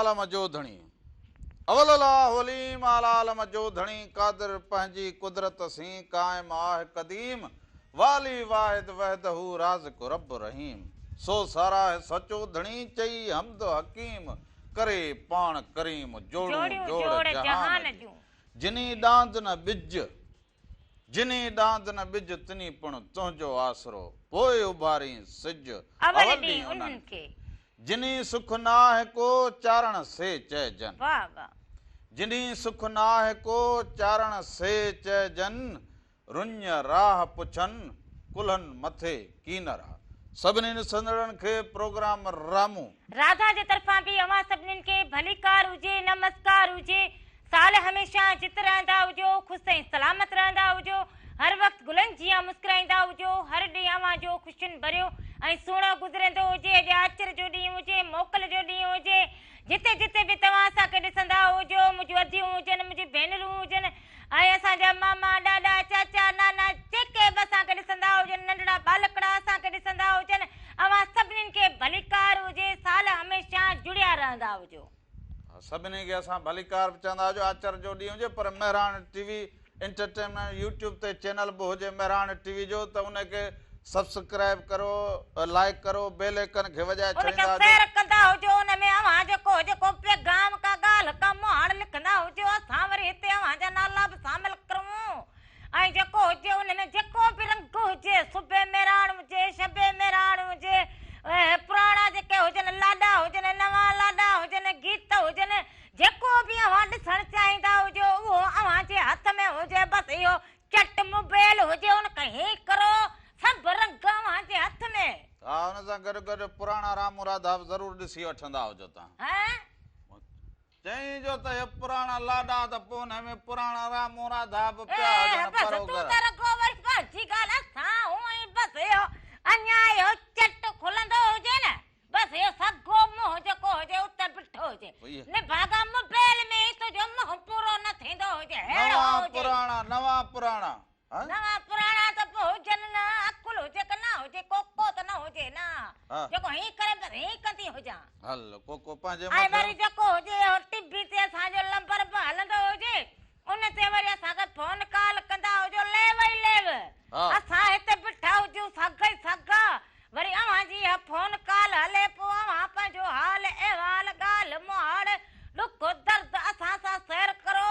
عالم جو ڌڻي. اول الله عليم اعليٰ عالم جو ڌڻي قادر پنهنجي قدرت سين قائم آه قديم والي واحد وحده رازق رب رحيم سو ساراهه سچو ڌڻي چئي حمد حڪيم ڪري پاڻ ڪريم جوڙون جوڙ جهان جون جني ڏاند نه ٻج جني ڏاند نه ٻج تني پڻ تنهنجو آسرو پوء اڀارين سج اول ڏينهن انهن کي جني سک ناهه ڪو چارڻ سي چئجن. جني سک ناهه ڪو چارڻ سي چئجن رڃ راهه پڇن ڪلهن مٿي ڪينرا. سڀني ڏسندڙن کي پروگرام رامون. راڌا جي طرفان به اوهان سڀنين کي ڀليڪار هجي نمسڪار هجي. سال هميشه جت رهندا هجو، خوش ۽ سلامت رهندا هجو، هر وقت گلن جيان مسڪرائيندا هجو، هر ڏينهن اوهان جو خوشين ڀريو ۽ سهڻو گذريندو هجي، اڄ آچر جو ڏينهن هجي، موڪل جو ڏينهن هجي، جتي جتي به توهان اسان کي ڏسندا هجو، منهنجون اديون هجن، منهنجون ڀينرون هجن ۽ اسان جا ماما، ڏاڏا، چاچا، نانا جيڪي به اسان کي ڏسندا هجن، ننڍڙا ٻالڪڙا اسان کي ڏسندا هجن، اوهان سڀنين کي ڀليڪار هجي، سال هميشه جڙيا رهندا هجو. سڀني کي اسان ڀليڪار به چوندا جو آچر جو ڏينهن هجي پر Mehran T V entertainment YouTube تي چينل به هجي مهراڻ ٽي وي جو ته ان کي سبسڪرائب ڪرو لائيڪ ڪرو بيل ايڪن کي وڄائي ان کي ڇڏيندا هجو. شيئر ڪندا هجو ان ۾ اوهان جيڪو هجي ڪو پيغام ڪا ڳالهه ڪا مهاڙ لکندا هجو اسان وري هتي اوهان جا نالا به شامل ڪرون ۽ جيڪو هجي ان ۾ جيڪو به رنگ هجي، صبح مهراڻ هجي، شب مهراڻ هجي، پراڻا جيڪي هجن لاڏا هجن، نوان لاڏا هجن، گيت هجن، جيڪو به اوهان ڏسڻ چاهيندا هجو اهو اوهان جي هٿ ۾ هجي، بس اهو چٽ موبائل هجي ان کي هين ڪرو، سڀ رنگ اوهان جي هٿ ۾. ها ان سان گڏ گڏ پراڻا رامون راڌا به ضرور ڏسي وٺندا هجو تان. چيائين جو ته هي پراڻا لاڏا ته پوء انهن ۾ پراڻا رامون راڌا به پيا هجن بس پر تون ته رڳو وري پنهنجي ڳالهه اسان هونئن ئي بس اهو اڃا اهو چٽ کلندو هجي نه بس اهو سگهو منهن جيڪو هجي اتي بيٺو هجي نڀاڳا موبائل ۾ ئي تنهنجو منهن پورو نه ٿيندو هجي ههڙو نوان هجي. پراڻا نوان پراڻا. نوان پراڻا ته پوء هجن نه، عقل هجي ڪه نه هجي، ڪوڪو ته نه هجي نه، جيڪو هين ڪري بس هين ڪندي هجان. هل ڪوڪو پنهنجي ۽ مٿي. وري جيڪو هجي اهو ٽي وي تي اسان جو لمبر به هلندو هجي، ان تي وري اسان کي فون ڪال ڪندا هجو ليو ئي ليو، اسان هتي بيٺا هجون سگهه ئي سگهه، وري اوهان جي اها فون ڪال هلي پوء اوهان پنهنجو حال احوال، ڳالهه مهاڙ، ڏک درد اسان سان شيئر ڪرو،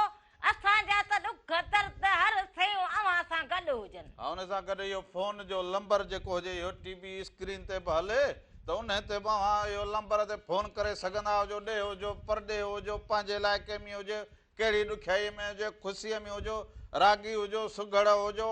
اسان جا ته ڏک درد هر شيون اوهان سان گڏ هجن. ها ان سان گڏ اهو فون جو لمبر جيڪو هجي اهو ٽي وي اسڪرين تي به هلي ته انهي تي به اوهان اهو لمبر تي فون ڪري سگهندا هجو ڏيهه هجو پرڏيهه هجو پنهنجي علائقي ۾ هجي ڪهڙي ڏکيائي ۾ هجي خوشي ۾ هجو راڳي هجو سگهڙ هجو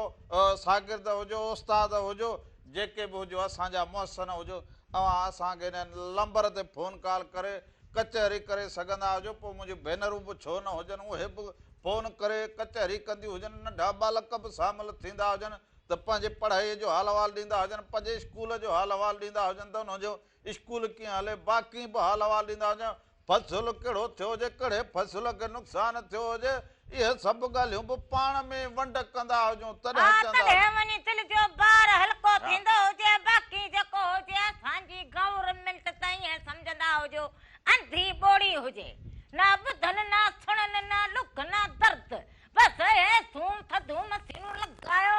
شاگرد هجو استاد هجو جيڪي به هجو اسان جا محسن هجو اوهان اسان کي انهي لمبر تي فون ڪال ڪري ڪچهري ڪري سگهندا هجو پوء منهنجون ڀينرون به ڇو نه هجن اهي به فون ڪري ڪچهري ڪنديون هجن ننڍا ٻالڪ به شامل ٿيندا هجن ته پنهنجي پڙهائي جو حال احوال ڏيندا هجن پنهنجي اسڪول جو حال احوال ڏيندا هجن ته انهن جو اسڪول ڪيئن هلي باقي به حال احوال ڏيندا هجن فصل ڪهڙو ٿيو هجي ڪهڙي فصل کي نقصان ٿيو هجي اهي سڀ ڳالهيون به پاڻ ۾ ونڊ ڪندا هجون تڏهن ها چوندا تڏهن وڃي دل جو بار هلڪو ٿيندو هجي باقي جيڪو هجي اسان جي گورنمينٽ ته ائين سمجهندا هجو انڌي ٻوڙي هجي نه ٻڌن نه سڻن نه ڏک نه درد بس اهي سون ٿڌون مشينون لڳايو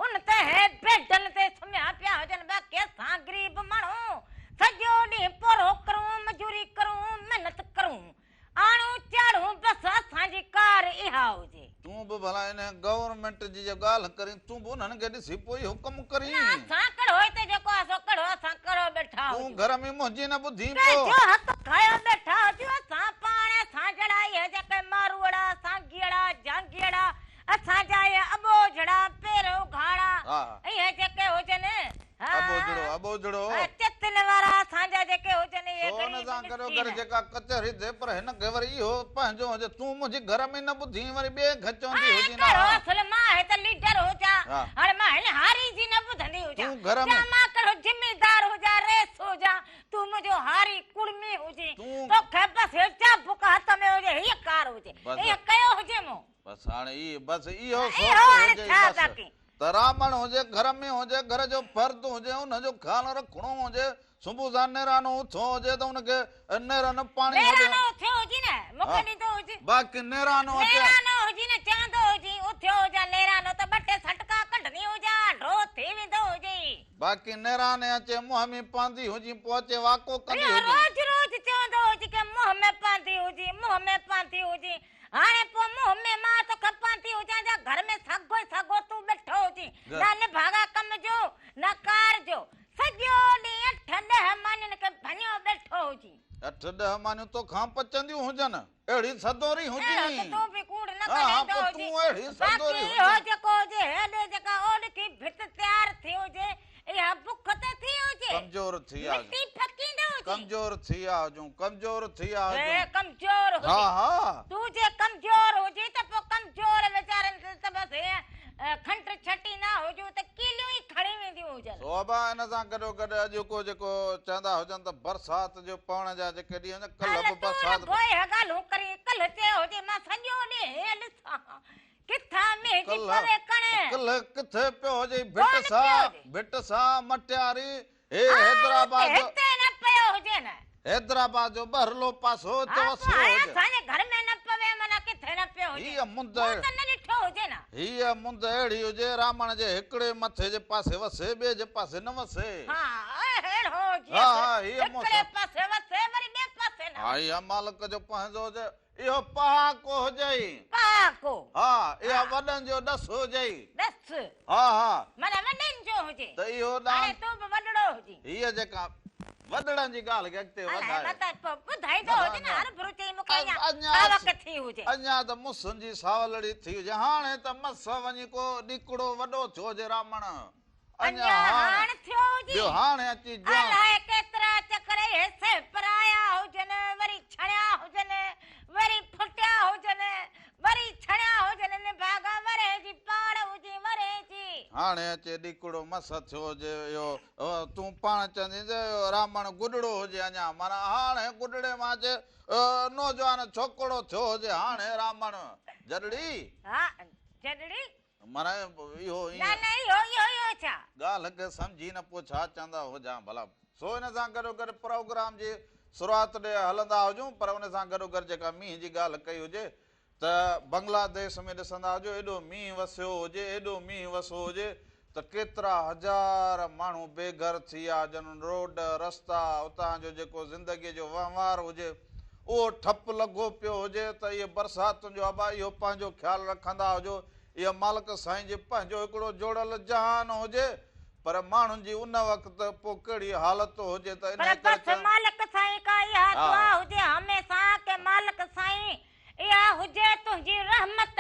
ان تي هي بيڊن تي سمهيا پيا هجن باقي اسان غريب ماڻهو سڄو ڏينهن پورهو ڪرون مزوري ڪرون محنت ڪرون آڻون چاڙهون بس اسان جي ڪار اها هجي. تون به ڀلا انهيء گورنمينٽ جي جو ڳالهه ڪرين، تون به انهن کي ڏسي پوء ئي حڪم ڪرين. نه اسان ڪهڙو هتي جيڪو آهي سو ڪهڙو اسان ڪهڙو ٻيٺا تون هجون. گهر ۾ منهنجي نه ٻڌين پوء. پنهنجو حق کايو ٻيٺا هجون اسان پاڻ اسان جهڙا اهي جيڪي ماروئڙا، سانگيئڙا، جهانگيئڙا، اسان جا اهي اٻوجهڙا، پير اگهاڙا، اهي جيڪي هجن، ها اٻوجهڙو، اٻوجهڙو. چتن وارا اسان جا جيڪي هجن اهي سو ان غريب سان گڏو گڏ مسڪين. جيڪا ڪچهري ٿئي پر هن کي وري اهو پنهنجو هجي تون منهنجي گهر ۾ نه ٻڌين وري ٻئي کي چوندي هاڻي هجين نه ڪهڙو ها. اصل مان هت ليڊر هجان هاڻي مان هن هاري جي نه ٻڌندي هجان تون گهر يا ۾. مان ڪهڙو زميندار هجان رئيس هجان تون منهنجو هاري ڪڙمي هجين تون. توکي بس هي چابڪ هٿ ۾ هجي هيء ڪار هجي بس. ائين ڪيو هجي مون. بس هاڻي اهي بس اهو سوچ اهو هاڻي هجئي ڇا بس. باقي. ته رامڻ هجي، گهر ۾ هجي، گهر جو فرد هجي، ان جو خيال رکڻو هجي، صبح سان نيرانو اٿيو هجي ته ان کي نيرن پاڻي هجي. نيرانو اٿيو هجي نه مون کي ڏيندو هجي. باقي نيرانو اچي. نيرانو هجي نه چوندو هجي اٿيو هجان نيرانو ته ٻه ٽي سٽڪا ڪڍندي هجان ڍو ٿي ويندو هجي. باقي نيراني اچي منهن ۾ پوندي هجي پوء اچي واڪو ڪندي هجي. روز روز چوندو هجي ڪه منهن ۾ پوندي هجي منهن ۾ پوندي هجي. هاڻي پوء منهن ۾ مان توکي پوندي هجان جا گهر ۾ ساڳو ئي ساڳو تون ٻيٺو هجين، نه نڀاڳا ڪم جو، نه ڪار جو، سڄو ڏينهن اٺ ڏهه مانين کي ڀڃيو ٻيٺو هجين. اٺ ڏهه مانيون توکان پچنديون هجن، اهڙي سدوري هجين. اهڙو ته تون به ڪوڙ نه ڳالهائيندو هجين. باقي اهو جيڪو هجي، هيڏي جيڪا اوڏڪي ڀت تيار ٿي هجي، اها بک ته ٿي هجي. ڪمزور ٿي آ مٽي ڦڪيندو هجي. ڪمزور ٿي آ هجون ڪمزور ٿي آ هجون. هي ڪمزور هجي. ها ها. تون جي ڪمزور هجين ته پوء ڪمزور ويچارن تي ته بس هيئن کنڊ ڇٽيندا هجون ته ڪيليون ئي کڻي وينديون هجن. سو ابا ان سان گڏو گڏ اڄ ڪو جيڪو چوندا هجن ته برسات جو پوڻ جا جيڪي ڏينهن هجن ڪلهه به تون برسات رڳو اها ڳالهون ڪرين ڪلهه چيو هجي مان سڄو ڏينهن هيئن ڏسان ڪٿان مينهن جي پوي ڪڻ. ڪلهه ڪٿي پيو هجئي ڀٽ سان ڀٽ سان مٽياري هي حيدرآباد جو. هتي نه پيو هجي نه. حيدرآباد جو ٻهرلو پاسو اتي وسيو هجي. ها پوء اسان جي گهر ۾ نه پوي معنيٰ ڪٿي نه پيو هجي. هيء مند مون ته نه ڏٺو هجي نه. هيء مند اهڙي هجي رامڻ جي هڪڙي مٿي جي پاسي وسي ٻئي جي پاسي نه وسي. ها اهڙو هجي ها ها هيء هڪڙي پاسي وسي وري ٻئي پاسي نه. ها هيء مالڪ جو پنهنجو هجي. اهو پهاڪو هجئي. پهاڪو. ها، اها وڏن جو ڏس هجئي. ڏس. ها، ها. معنيٰ وڏن جو هجي. ته اهو ڏان. هاڻي تون به وڏڙو هجين. هيء جيڪا وڏڙن جي ڳالهه کي اڳتي الائي وڌائي. متان پوء ٻڌائيندو هجي نه هرڀرو چئي مون کي اڃا ساوڪ ٿي هجي. اڃا ته مسن جي ساولڙي ٿي هجي. هاڻي ته مس وڃي ڪو ڏيڪڙو وڏو ٿيو هجي رامڻ. اڃا هاڻ ٿيو هجي. ٻيو هاڻ اچي جوان. الائي ڪيترا چڪر اهي سي پرايا هجن، وري ڇڻيا هجن، وري ڦٽيا هجن، وري ڇڻيا هجن، نڀاڳا ورهين جي پاڙ هجي، ورهين جي. هاڻي اچي ڏيڪڙو مس ٿيو هجي اهو تون پاڻ چوندين ته اهو رامڻ گڏڙو هجي اڃا معنيٰ هاڻي گڏڙي مان اچي نوجوان ڇوڪرو ٿيو هجي هاڻي رامڻ جڏڙي. ها جڏڙي. معنيٰ اهو ائين. نه نه اهو اهو اهو ڇا. ڳالهه کي سمجهي نه پوء ڇا چوندا هجان ڀلا. سو ان سان گڏوگڏ پروگرام جي شروعات ڏي هلندا هجون پر ان سان گڏوگڏ جيڪا مينهن جي ڳالهه ڪئي هجي ته بنگلاديش ۾ ڏسندا هجو ايڏو مينهن وسيو هجي ايڏو مينهن وسو هجي ته ڪيترا هزار ماڻهو بي گهر ٿي ويا هجن روڊ رستا اتان جو جيڪو زندگي جو وهنوار هجي اهو ٺپ لڳو پيو هجي ته اهي برساتن جو ابا اهو پنهنجو خيال رکندا هجو، اهو مالڪ سائين جي پنهنجو هڪڙو جوڙيل جهان هجي پر ماڻهن جي ان وقت پوء ڪهڙي حالت هجي ته پر انهيء ڪري بس چون. مالڪ سائين ڪا اها دعا هجي هميسان ڪه مالڪ سائين اها هجي تنهنجي رحمت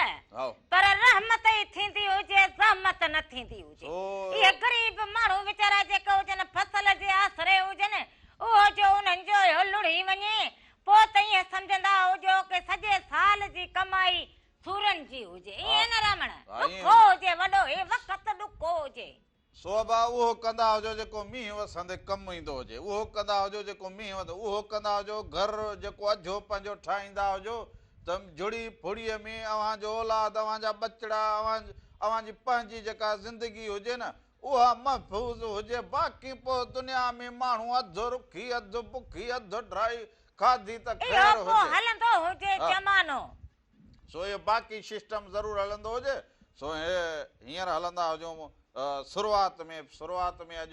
پر رحمت ئي ٿيندي هجي زحمت نه ٿيندي هجي. اهي غريب ماڻهو ويچارا جيڪي هجن فصل جي آسري هجن اهو جو انهن جو اهو لڙهي وڃي پوء ته ائين سمجهندا هجو ڪه سڄي سال جي ڪمائي سورن جي هجي. ائين نه رامڻ؟ ڏکو هجي وڏو هي وقت ڏکو هجي. سو ابا اهو ڪندا هجو جيڪو مينهن وسندي ڪم ايندو هجي، اهو ڪندا هجو جيڪو مينهن وسندي، اهو ڪندا هجو گهر جيڪو اجهو پنهنجو ٺاهيندا هجو ته جڙي ڦڙيء ۾ اوهان جو اولاد، اوهان جا ٻچڙا، اوهان اوهان جي پنهنجي جيڪا زندگي هجي نه اها محفوظ هجي، باقي پوء دنيا ۾ ماڻهو اڌ رکي، اڌ بکي، اڌ ڊرائي کاڌي ته اهو خير پوء هجي. هلندو هجي زمانو. سو اهو باقي سسٽم ضرور هلندو هجي سو هي هينئر هلندا هجون شروعات ۾ شروعات ۾ اڄ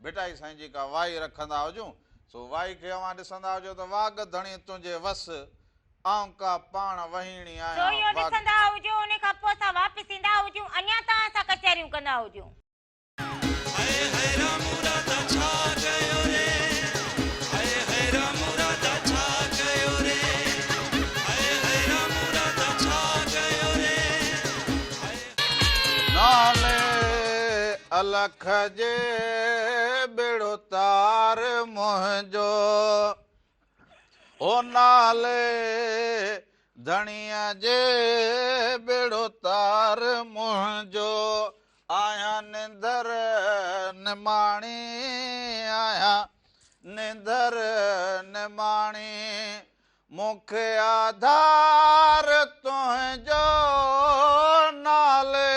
ڀٽائي سائين جي ڪا وائي رکندا هجون سو وائي کي اوهان ڏسندا هجو ته واڳ ڌڻي تنهنجي وس آئون ڪا پاڻ وهيڻي سو آهيان اهو واڳ. ڏسندا هجو ان کان پوء اسان واپس ايندا هجون اڃا توهان سان ڪچهريون ڪندا هجون. هئي هئي رامو راڌا ڇا ڪيو ري هئي هئي رامو راڌا ڇا ڪيو ري هئي هئي رامو راڌا ڇا ڪيو ري هئي. نالي الک جي ٻيڙو تار منهنجو او نالي ڌڻيء جي ٻيڙو تار منهنجو آهيان نندر نماڻي آهيان نندر نماڻي مون کي آڌار تنهنجو نالي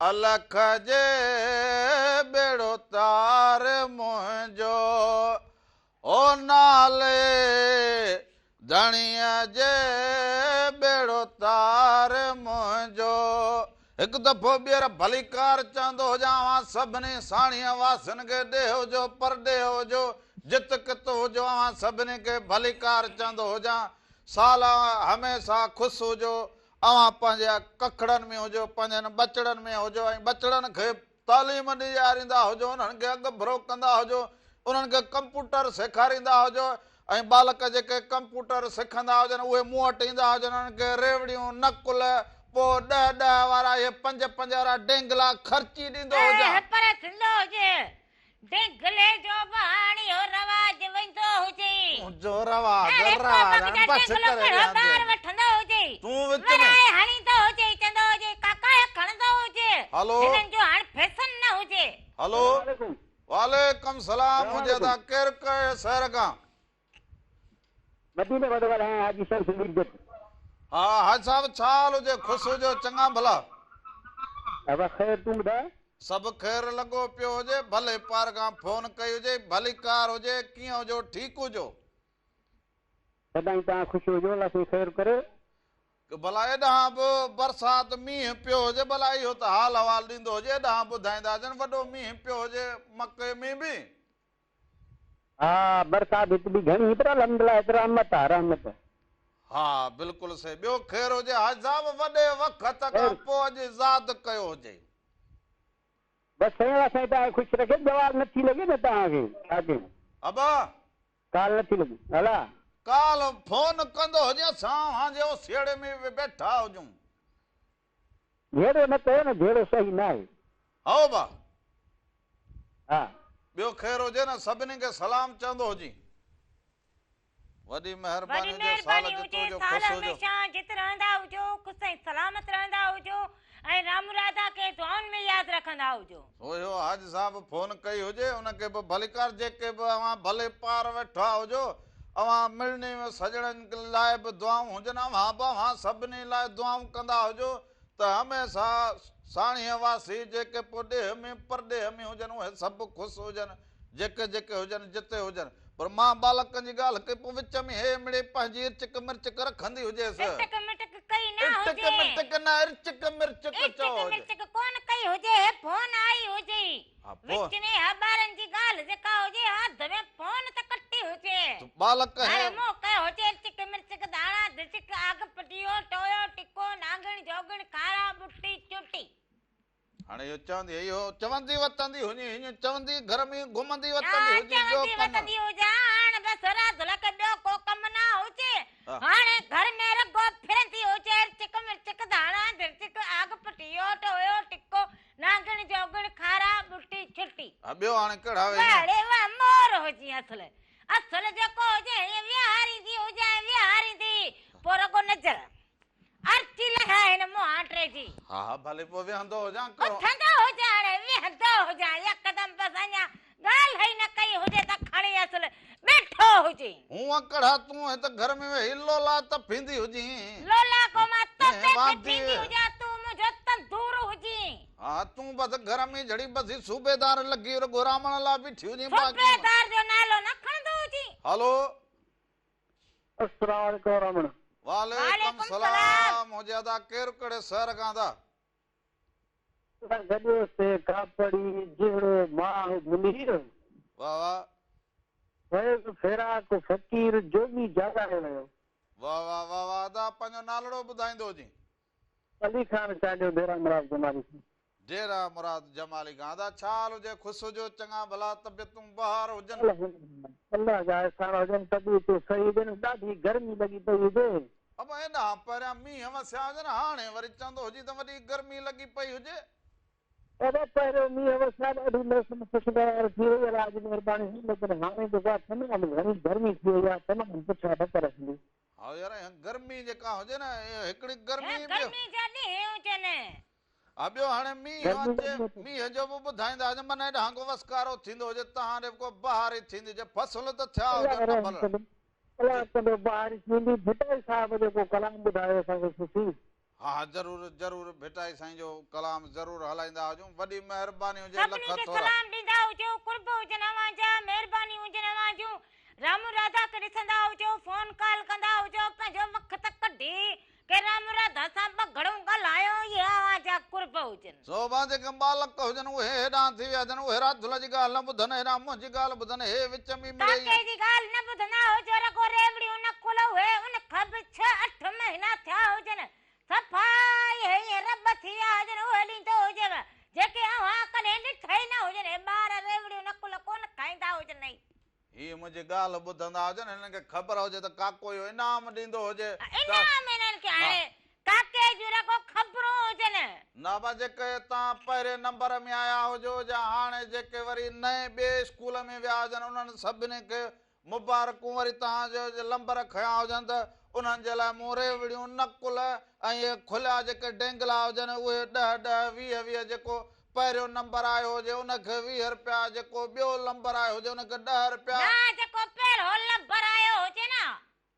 الک جي ٻيڙو تار منهنجو او نالي ڌڻيء جي ٻيڙو تار منهنجو. هڪ دفعو ٻيهر ڀليڪار چوندو هجان اوهان سڀني ساڻيهه واسين کي ڏيهه هجو پرڏيهه هجو جت ڪت هجو اوهان سڀني کي ڀليڪار چوندو هجان سال هميشه خوش هجو اوهان پنهنجي ڪکڙن ۾ هجو، پنهنجن ٻچڙن ۾ هجو ۽ ٻچڙن کي تعليم ڏياريندا هجو، انهن کي اڳڀرو ڪندا هجو، انهن کي ڪمپوٽر سيکاريندا هجو ۽ ٻالڪ جيڪي ڪمپوٽر سکندا هجن اهي مون وٽ ايندا هجن، انهن کي ريوڙيون، نقل، پوء ڏهه ڏهه وارا اهي پنج پنج وارا ڊينگلا خرچي ڏيندو هجان. اهه پر ٿيندو هجي. ڊينگلي جو به هاڻ اهو رواج ويندو هجي. تنهنجو رواج هاڻي رواج پوء هاڻ جا بس ڊينگلو ڪري ڪهڙو ڏيان ٿي ٻار اڄ. وٺندو هجي. تون وچ ۾. ورائي هڻيندو هجي چوندو هجي ڪاڪا هي کڻندو هجي. هلو. هنن جو هاڻ فيسن نه هجي. هلو. وعليڪم سلام هجي ادا ڪير ڪهڙي شهر کان. مديني مان ٿو ڳالهايان حاجي شمس الدين جت. ها حاجي صاحب ڇا حال هجي خوش هجو چڱا ڀلا. ابا خير تون ٻڌاء. سڀ خير لڳو پيو هجي ڀلي پار کان فون ڪئي هجي ڀلي ڪار هجي ڪيئن هجو ٺيڪ هجو. سدائين توهان خوش هجو الله سائين خير ڪري. ڀلا ايڏانهن به برسات مينهن پيو هجي ڀلا اهو ته حال احوال ڏيندو هجي ايڏانهن ٻڌائيندا هجن وڏو مينهن پيو هجي مڪي ۾ به. ها برسات هت به گهڻي هئي پر الحمدلله هت رحمت آ رحمت. ها بلڪل صحيح ٻيو خير هجي حاجي صاحب وڏي وقت کان خير. پوء اڄ ياد ڪيو هجي. بس سائين الله سائين توهان کي خوش رکي جواب نه ٿي لڳي نه توهان کي ڇا ڪيون. ابا. ڪال نه ٿي لڳي الا. ڪال فون ڪندو هجين اسان اوهان جي اوسيئڙي ۾ ويٺا هجون. جهيڙو نه ڪيو نه جهيڙو صحيح ناهي. هائو با. ها. ٻيو خير هجي نه سڀني کي سلام چوندو هجين. وڏي وڏي مهرباني هجي سال مهرباني جت هجي هجو سال خوش هجو. هميشه جت رهندا هجو خوش ۽ سلامت رهندا هجو ۽ رام راڌا کي دعائن ۾ ياد رکندا هجو. سو اهو حاجي صاحب فون ڪئي هجي ان کي به ڀليڪار جيڪي به اوهان ڀلي پار ويٺا هجو اوهان مڙني سڄڻن لاء به دعائون هجن اوهان به اوهان سڀني لاء دعائون ڪندا هجو ته هميشه ساڻيهه واسي جيڪي پوء ڏيهه ۾ پرڏيهه ۾ هجن اهي سڀ خوش هجن جيڪي جيڪي هجن جتي هجن پر مان ٻالڪن جي ڳالهه ڪئي پوء وچ ۾ هي مڙئي پنهنجي ارچڪ مرچڪ رکندي هجيس. ارچڪ مرچڪ ڪئي نه ارچڪ هجي. مرچڪ نه ارچڪ مرچڪ ارچڪ چئو هجي. مرچڪ ڪونه ڪئي هجي هي فون آئي هجي. ها فون. وچ ۾ ها ٻارن جي ڳالهه جيڪا هجي اڌ ۾ فون ته ڪٽي هجي. ته ٻالڪ هي. هاڻي مون ڪيو هجي ارچڪ مرچڪ ڌاڻا ڌچڪ آگ پٽيو ٽويو ٽڪو نانگڻ جوڳڻ کارا ٻٽي چوٽي. هاڻي اهو چوندي اهو چوندي وتندي هجي هيئن چوندي گهر ۾ گهمندي ها وتندي هجي ٻيو چوندي ڪم. وتندي هجان هاڻ بس راڌل کي ٻيو ڪو ڪم نه هجي ها. هاڻي گهر ۾ رڳو ڦرندي هجي ارچڪ مرچڪ ڌاڻا ڌرچڪ آگ پٽيو ٽويو ٽڪو نانگڻ جوڳڻ کارا ٻٽي ڇٽي. ها ٻيو هاڻي ڪهڙا ويهي. واهه ڙي واهه مور هجين اصل اصل جيڪو هجي هيئن ويهاريندي هجانء ويهاريندي پوء رڳو نظر ارچي لڳائي هن مهانڊي جي. ها ها ڀلي پوء ويهندو هجان ڪرو. اٿندو هجان هاڻي ويهندو هجان يڪدم بس اڃا ڳالهه ئي نه ڪئي هجي ته کڻي اصل ويٺو هجين. هونء ڪڙها تون هت گهر ۾ ويهي لولا تڦيندي هجين. لولا ڪو مان توتي واندي. ڦڦيندي هجان تون منهنجو تندور هجين. ها تون بس گهر ۾ جھڙي بسي صوبيدار لڳي رڳو رامڻ لاء بيٺي هجين باقي. صوبيدار جو نالو نه کڻندو هجين. هلو. السلام عليڪم رامڻ. وعليڪم وعليڪم سلام. سلام هجي ادا ڪير ڪهڙي شهر کان ادا. اسان گڏيو سي ڪاپڙي جهڙو ماهه منير. واه واه. فيض فراق فقير جوڳي جاڳائي ويو. واه واه واه واه ادا پنهنجو نالڙو ٻڌائيندو هجين. علي خان چانڊيو ڊيرا مراد جمالي کان. ڊيرا مراد جمالي کان ادا ڇا حال هجي خوش هجو چڱا ڀلا طبيعتون بهار هجن. الحمدلله الله جا احسان هجن طبيعتون صحيح هجن ڏاڍي گرمي لڳي پئي هجي. ابا ايڏانهن پهريان مينهن وسيا هجن هاڻي وري چوندو هجين ته وڏي گرمي لڳي پئي هجي. ابا پهريون مينهن وسيا ڏاڍي موسم خوشگوار ٿي وئي الله جي مهرباني سان ليڪن هاڻي جيڪو آهي تمام گهڻي گرمي ٿي وئي آهي تمام پڇا نه ڪر ٿيندي. ها يار هي گرمي جيڪا هجي نه هڪڙي گرمي هي ٻيو. گرمي جا ڏينهن هجن. ها ٻيو هاڻي مينهن گرمي اچي جا ڏينهن مينهن جو به ٻڌائيندا هجن من هيڏانهن ڪو وسڪارو ٿيندو هجي تهان ڏي به ڪو بهاري ٿيندي هجي فصل ته ٿيا الله هجن نه رحم ڀلڙ. ڪندو الله جي. ڪندو بهاري ٿيندي ڀٽائي صاحب جو ڪو ڪلام ٻڌايو اسان کي سسي. ها ها ضرور ضرور ڀٽائي سائين جو ڪلام ضرور هلائيندا هجون وڏي مهرباني هجي سڀني لک کي ٿورا. سلام ڏيندا هجو قرب هجن اوهان جا مهربانيون هجن اوهان جون رامو راڌا کي ڏسندا هجو فون ڪال ڪندا هجو پنهنجو وقت ڪڍي ڪي رامو راڌا سان ٻه گهڙون ڳالهايو اهي اوهان جا قرب هجن. سوڀا جيڪي ٻالڪ هجن اهي هيڏانهن ٿي ويا هجن اهي راڌل جي ڳالهه نه ٻڌن هيڏانهن منهنجي ڳالهه ٻڌن هي وچ ۾ مڙئي. ڪاڪي جي ڳالهه نه ٻڌندا هجو رڳو ريوڙيون نه کل اهي ان کان به ڇهه اٺ مهينا ٿيا هجن صفا اهي ائين رٻ ٿي ويا هجن اهي ڏيندو هجيو جيڪي اوهان ڪڏهن ڏٺا ئي نه هجن اهي ٻار ريوڙيون نه کل ڪونه کائيندا هجن ۽. هي منهنجي ڳالهه ٻڌندا هجن، هنن کي خبر هجي ته ڪاڪو اهو انعام ڏيندو هجي ته. انعام هنن کي هاڻي ڪاڪي جون رڳو خبرون هجن. نه ابا جيڪي توهان پهرين نمبر ۾ آيا هجو يا هاڻي جيڪي وري نئين ٻئي اسڪول ۾ ويا هجن انهن سڀني کي مبارڪون وري توهان جو لمبر کنيا هجن ته انهن جي لاء مون ريوڙيون، نقل ۽ اهي کليا جيڪي ڊينگلا هجن اهي ڏهه ڏهه ويهه ويهه جيڪو پهريون نمبر آيو هجي ان کي 20 رپيا جيڪو ٻيو لمبر آيو هجي ان کي 10 رپيا. نه جيڪو پهريون لمبر آيو هجي نه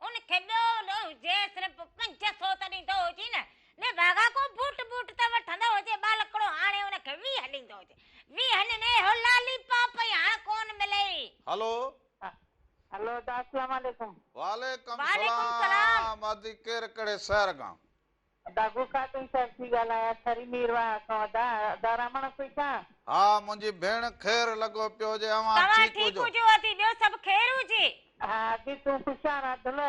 ان کي ٻيو هجي صرف 500 ته ڏيندو هجي نه نڀاڳا ڪو بوٽ بوٽ ته وٺندو هجي ٻالڪڙو هاڻي ان کي 20 ڏيندو هجي ويهن ۾ اهو لالي پاپ ئي هاڻ ڪون ملئي. هلو. هلو ادا اسلام عليڪم. وعليڪم سلام ادي ڪير ڪهڙي شهر کان. ادا گوکاتن شهر ٿي ڳالهايان ٺري ميرواهه کان ادا ادا رامڻ خوش آن. ها منهنجي ڀيڻ خير لڳو پيو هجي اوهان توهان ٺيڪ ٺيڪ هجو. هجو ادي ٻيو سڀ خير هجي. ها ادي تون خوش آن راڌل.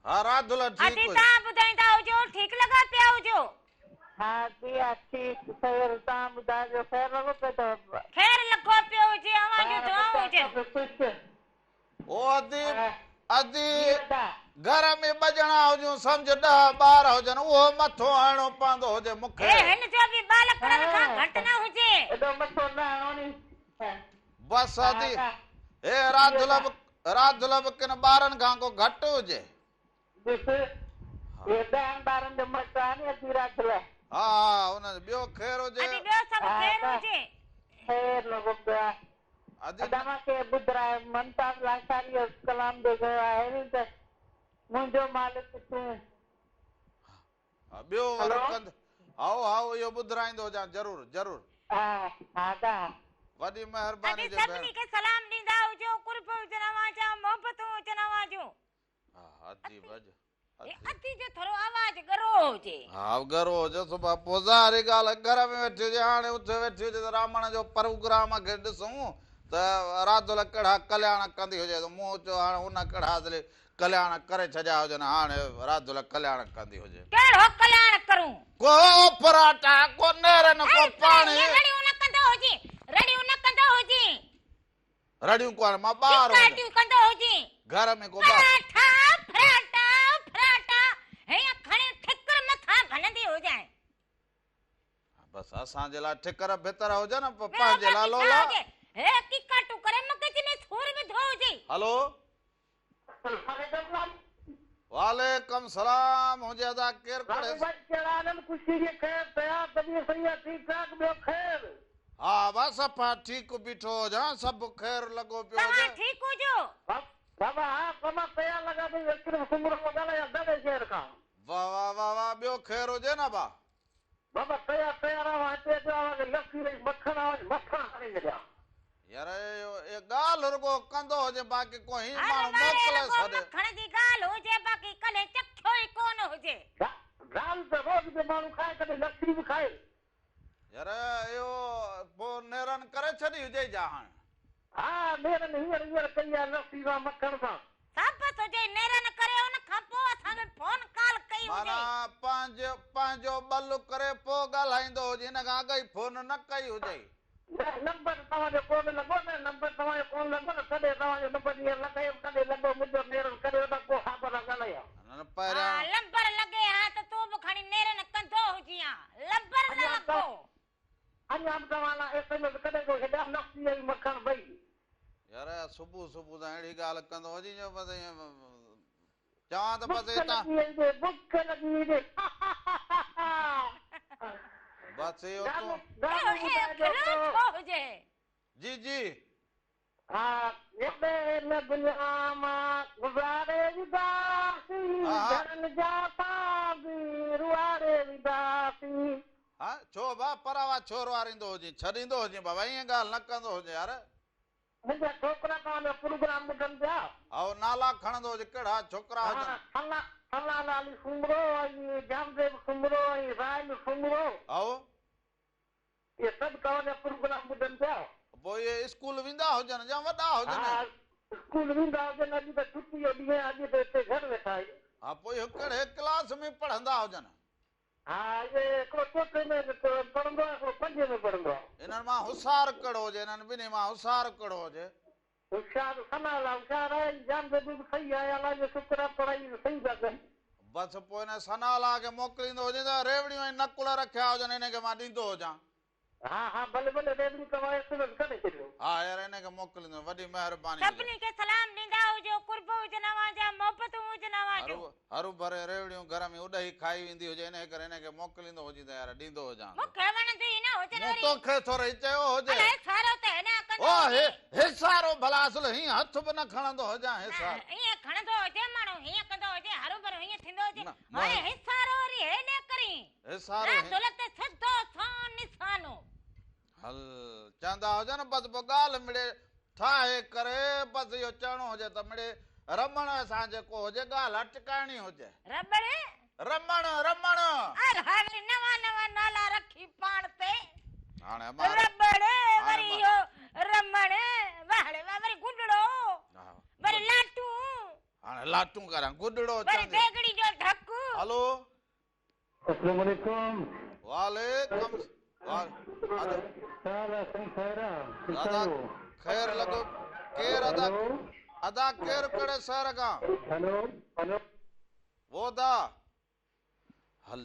ها راڌل ٺيڪ ادي هجي. توهان ٻڌائيندا هجو ٺيڪ لڳا پيا هجو. ها ادي ها ٺيڪ خير توهان ٻڌايو خير لڳو پيو اٿو. خير لڳو پيو هجي اوهان جون ٻار دعائون ٻچا هجن. سڀ خوش. او ادي ادي گهر ۾ ٻه ڄڻا هجون سمجهه ڏهه ٻار هجن اهو مٿو هڻڻو پوندو هجي مون کي. هي هن جو به ٻالڪڙن کان گهٽ نه هجي. ايڏو مٿو نه هڻو ني. بس ادي هي راڌل به راڌل به ڪن ٻارن کان ڪو گهٽ هجي. ڏس هي ڏهن ٻارن جو مٽ آهي ني ادي راڌل. ها ها ان ٻيو خير هجي. ادي ٻيو سڀ خير هجي. خير لڳو پيو آهي. ادا مان کي ٻڌرايو ممتاز لاشاري جو ڪلام به گيو آهي ني ته منهنجو مالڪ تون. ها ٻيو وري ڪند هائو هائو اهو ٻڌرائيندو هجان ضرور ضرور. ها ها ادا. وڏي مهرباني ادي هجي ڀيڻ. سڀني کي سلام ڏيندا هجو قرب هجن اوهان جا محبتون هجن اوهان جون. ها ادي ڀڄ. هي ادي جو ٿورو آواز ڳرو هجي. ها ڳرو هجي صبح پوء ظاهري ڳالهه گهر ۾ ويٺي هجي هاڻي اٿي ويٺي هجي ته رامڻ جو پروگرام کي ڏسون ته راڌل ڪهڙا ڪلياڻ ڪندي هجي ته مون چيو هاڻي ان ڪهڙا اصلي ڪلياڻ ڪري ڇڏيا هجن هاڻي راڌل ڪلياڻ ڪندي هجي. ڪهڙو ڪلياڻ ڪرون. ڪو پراٽا ڪو نيرن ڪو پاڻي. رڙيون نه ڪندو هجين رڙيون نه ڪندو هجين. رڙيون ڪونه مان ٻار هجان. چيڪاٽيون ڪندو هجين. گهر ۾ ڪو ٻار. پراٺا ڦراٽا ڦراٽا هيئن کڻي ٺڪر مٿان ڀنندي هجانء. بس اسان جي لاء ٺڪر ڀتر هجن پر پنهنجي لاء لولا. هي ڪيڪاٽون ڪري مغز ۾ سور وڌو هجئي. هلو. وعليڪم سلام هجي ادا ڪير ڪڙي. ها ابا صفا ٺيڪ بيٺو هجان سڀ خير لڳو پيو هجي. توهان ٺيڪ هجو. واه واه واه واه ٻيو خير هجي نه ابا. يار اهو ڳالهه رڳو ڪندو هجي باقي ڪو هي هر ماڻهو واري موڪلي رڳو ڇڏي. مکڻ جي ڳالهه هجي باقي ڪڏهن چکيو ئي ڪونه هجي. يار اهو پوء نيرن ڪري ڇڏي هجئي جا هاڻ. ثابت هجي نيرن ڪري ان کان پوء اسان کي فون ڪال ڪئي هجئي. معنيٰ پنهنجو ٻل ڪري پوء ڳالهائيندو هجي ان کان اڳ ئي فون نه ڪئي هجئي. نه نمبر توهان جو ڪونه لڳو نه نمبر توهان جو ڪونه لڳو نه ڪڏهن توهان جو نمبر هينئر لڳايم ڪڏهن لڳو منهنجو نيرن ڪريو ته پوء خابر سان ڳالهايان. نه نه پهريان. ها لمبر لڳي ها ته تون به کڻي نيرن ڪندو هجين ها لمبر نه لڳو. اڃا به توهان لاء ايس ايم ايس ڪڏهن ٿو ڇڏيان لسي ۽ مکڻ ٻئي. يار صبح صبح سان اهڙي ڳالهه ڪندو هجين جو بس ائين چوان ته بس بک هتان. لڳي ويندي بک لڳي ويندي بس اهو گانو تون. گانو اهو ٻڌائجو کلو ڪو. ڇو هجي. جي جي. ها وڏي هن دنيا مان گذاري وينداسين، گهرن جا ساز روئاري وينداسين. ها ڇو ڀا پراوا ڇو روئاريندو هجين ڇڏيندو هجين بابا ائين ڳالهه نه ڪندو هجين يار. منهنجا ڇوڪرا توهان جا پروگرام ٻڌن پيا. هائو نالا کڻندو هجي ڪهڙا ڇوڪرا هجن. ها ٿنا ٿنا لالي سومرو ۽ جامديو سومرو ۽ رائل سومرو. هائو. اهي سڀ توهان جا پروگرام ٻڌن پيا. پوء اهي اسڪول ويندا هجن يا وڏا هجن. ها اسڪول ويندا هجن اڄ ته ڇٽي جو ڏينهن آهي اڄ ته هتي گهر ويٺا آهيون. ها پوء اهي ڪهڙي ڪلاس ۾ پڙهندا هجن. ها اهي هڪڙو چوٿين ۾ پڙهندو آهي هڪڙو پنجين ۾ پڙهندو آهي. انهن مان هوشيار ڪهڙو هجي انهن ٻنهي مان هوشيار ڪهڙو هجي. هوشيار ثناء الله هوشيار آهي ۽ جان بيبي به صحيح آهي الله جو شڪر آهي پڙهائي به صحيح پيا ڪن. بس پوء ان ثناء الله کي موڪليندو هجين ته ريوڙيون ۽ نقل رکيا هجن انهن کي مان ڏيندو هجان. ها ها ڀلي ڀلي ريوڙيون توهان ايس ايم ايس ڪري ڇڏيو. ها يار انهن کي موڪليندو وڏي مهرباني هجي. سڀني کي سلام ڏيندا هجو قرب هجن اوهان جا محبتون هجن اوهان جون. هرو ڀري ريوڙيون گهر ۾ اڏهي کائي ويندي هجي انهي ڪري انهي کي موڪليندو هجين ته يار ڏيندو هجانس. مون کي وڻندي ئي نه هجن مون وري. توکي ٿورئي چيو هجي. الائي سارو ته هيڏانهن ڪندو او هجي. هي هيسارو ڀلا اصل هيئن هٿ به نه کڻندو هجان نه هيسارو. ائين کڻندو هجي ماڻهو هيئن ڪندو هجي هروڀرو هيئن ٿيندو هجي نه هاڻي مان هيسارو وري هيڏي ڪرين. هيسارو هيئن. رات تي سڌو سنئون نشانو. هل چوندا هجن بس پوء ڳالهه مڙئي ٺاهي ڪري بس اهو چوڻو هجي ته مڙئي رمڻ سان جيڪو هجي ڳالهه اٽڪائڻي هجي. رٻڙ؟ رمڻ رمڻ. الاهي وري نوان نوان نالا رکي پاڻ تي. هاڻي مان رٻڙ هاڻي وري مان اهو رمڻ واهڙي واهه وري گڏڙو ها وري لاٽون. هاڻي لاٽون ڪريان گڏڙو وري چوندي. ديڳڙي جو ڍڪ. هلو. اسلام عليڪم. وعليڪم ادا ڇا حال آ سائين خير آ ٺيڪ ادا آهيو. خير لڳو ڪير ادا هلو. ادا ڪير ڪهڙي شهر کان. هلو هلو. وو ادا هل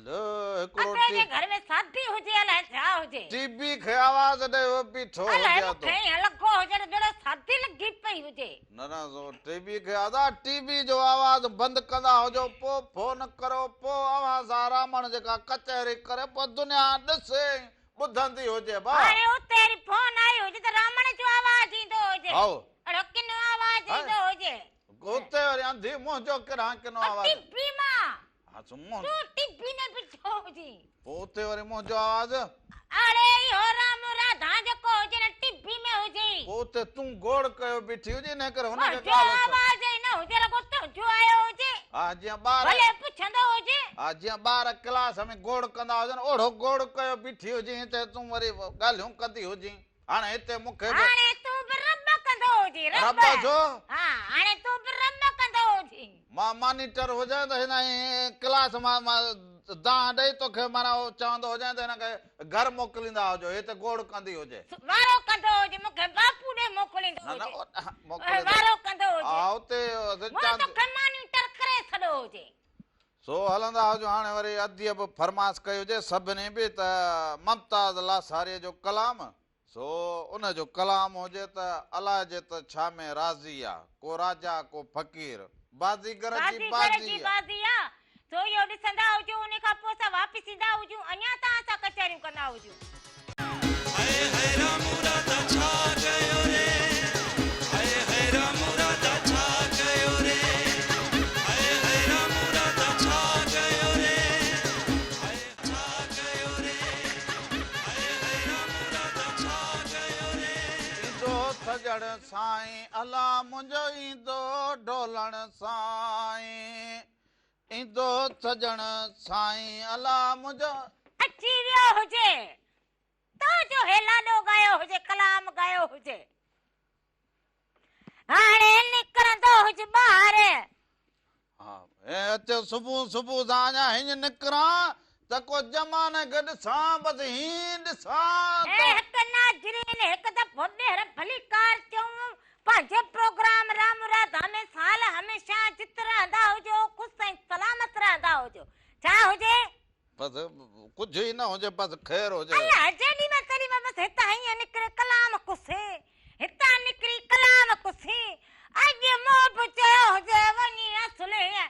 هڪڙو ادي ٽي جي گهر ۾ شادي هجي الائي ڇا هجي. ٽي بي کي آواز ڏئي هو بيٺو الائي هجي مون کي ادو. ائين لڳو هجي ته ڄڻ شادي لڳي پئي هجي. نه نه سو ٽي وي کي ادا ٽي وي جو آواز بند ڪندا هجو پو فون ڪرو پو اوهان سان رامڻ جيڪا ڪچهري ڪري پو دنيا ڏسي ۽ ٻڌندي هجي ڀا. هاڻي اتي وري فون آئي هجي ته رامڻ جو آواز ايندو هجي هائو. اهڙو ڪنو آواز هائي. ايندو هجي. اتي وري انڌي منهنجو ڪيڏانهن ڪنو او آواز. ٽي وي مان. ها سو منهن. تون ٽي وي ۾ بيٺو هجين. پوء اتي وري منهنجو آواز. اڙي اهو رام راڌا جيڪو هجي نه ٽي وي ۾ هجي. پوء اتي تون گوڙ ڪيو بيٺي هجين انهيء ڪري هن کي منهنجو ڳالهه اچ. آواز ئي نه هجي رڳو تنهنجو آيو هجي. ها جيئن ٻار. ڀلي پڇندو هجي. ها جيئن ٻار ڪلاس ۾ گوڙ ڪندا هجن اوڙو گوڙ ڪيو بيٺي هجين هتي تون وري ڳالهيون ڪندي هجين. هاڻي هتي مون کي به. هاڻي تون به رٻ ڪندو هجين رٻ. رٻ ڇو؟ ها هاڻي تون به رٻ ڪندو هجين. مان مانيٽر هجان ته هن ڪلاس مان مان دانهن ڏئي توکي معنيٰ چوندو هجان ته هن کي گهر موڪليندا هجو هي ته گوڙ ڪندي هجي. وارو ڪندو هجي مون کي باپو ڏي موڪليندو نه نه هجي. موڪليندو. وارو ڪندو هجي. ها اتي مون توکي مانيٽر ڪري ڇڏيو هجي. سو هلندا هجو هاڻي وري اديء به فرمائش ڪئي هجي سڀني به ته ممتاز لاشاريء جو ڪلام سو ان جو ڪلام هجي ته الائجي ته ڇا ۾ راضي آ ڪو راجا ڪو فقير بازيگر جي بازيگر بازي جي آ. بازي آ سو اهو ڏسندا هجون ان کان پوء اسان واپس ايندا هجون اڃا تان اسان ڪچهريون ڪندا هجون. هاء هاء رامو راڌا ڇا ڪيو ري هاء هاء رامو راڌا ڇا ڪيو ري هاء هاء رامو راڌا ڇا ڪيو ري هاء ڇا ڪيو ري هاء هاء رامو راڌا ڇا ڪيو ري. ايندو سڄڻ سائين الا منهنجو ايندو ڍولڻ سائين ايندو سڄڻ سائين الا منهنجو. اچي ويو هجي تو جو هي لاڏو ڳايو هجي ڪلام ڳايو هجي هاڻي نڪرندو هج ٻاهر. ها هي اچ صبح صبح سان اڃا هينئن نڪران ته ڪو زماني کي ڏسان بس هينئن ڏسان هي ته. هڪ ناظرين هڪ دفعو ٻيهر ڀليڪار چئون پنهنجي پروگرام رام راڌا ۾ سال هميشه جت رهندا هجو خوش ۽ سلامت رهندا هجو ڇا هجي. بس ڪجهه ئي نه هجي بس خير هجي. الله جيڏي مهل تيڏي مهل بس هتان هيئن نڪري ڪلام ڪسي هتان نڪري ڪلام ڪسي اڄ مون به چيو هجي وڃي اصل هيئن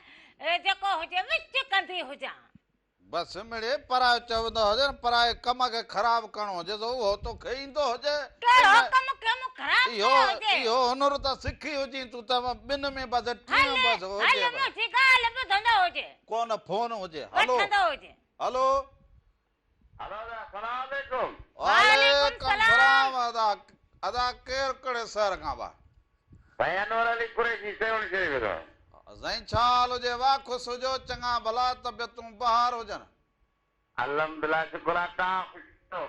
جيڪو هجي وچ ڪندي هجان. بس مڙئي پرائي چوندو هجي نه پرائي ڪم کي خراب ڪرڻو هجي سو اهو توکي ايندو هجي. ڪهڙو ڪم ڪيم خراب ڪيو هجي. اهو هنر ته سکي هجين تون ته ٻن ۾ بس ٽين بس هجي. هل هل منهنجي ڳالهه ٻڌندو هجي. ڪونه فون هجي. هلو. وٺندو هجي. هلو. هلو ادا سلام عليڪم. وعليڪم سلام ادا ادا ڪير ڪهڙي شهر کان وا. سائين انور علي قريشي سيوهڻ شريف کان. سائين ڇا حال هجي وا خوش هجو چڱا ڀلا طبيعتون بهار هجن. الحمدلله شڪر آ توهان خوش آهيو.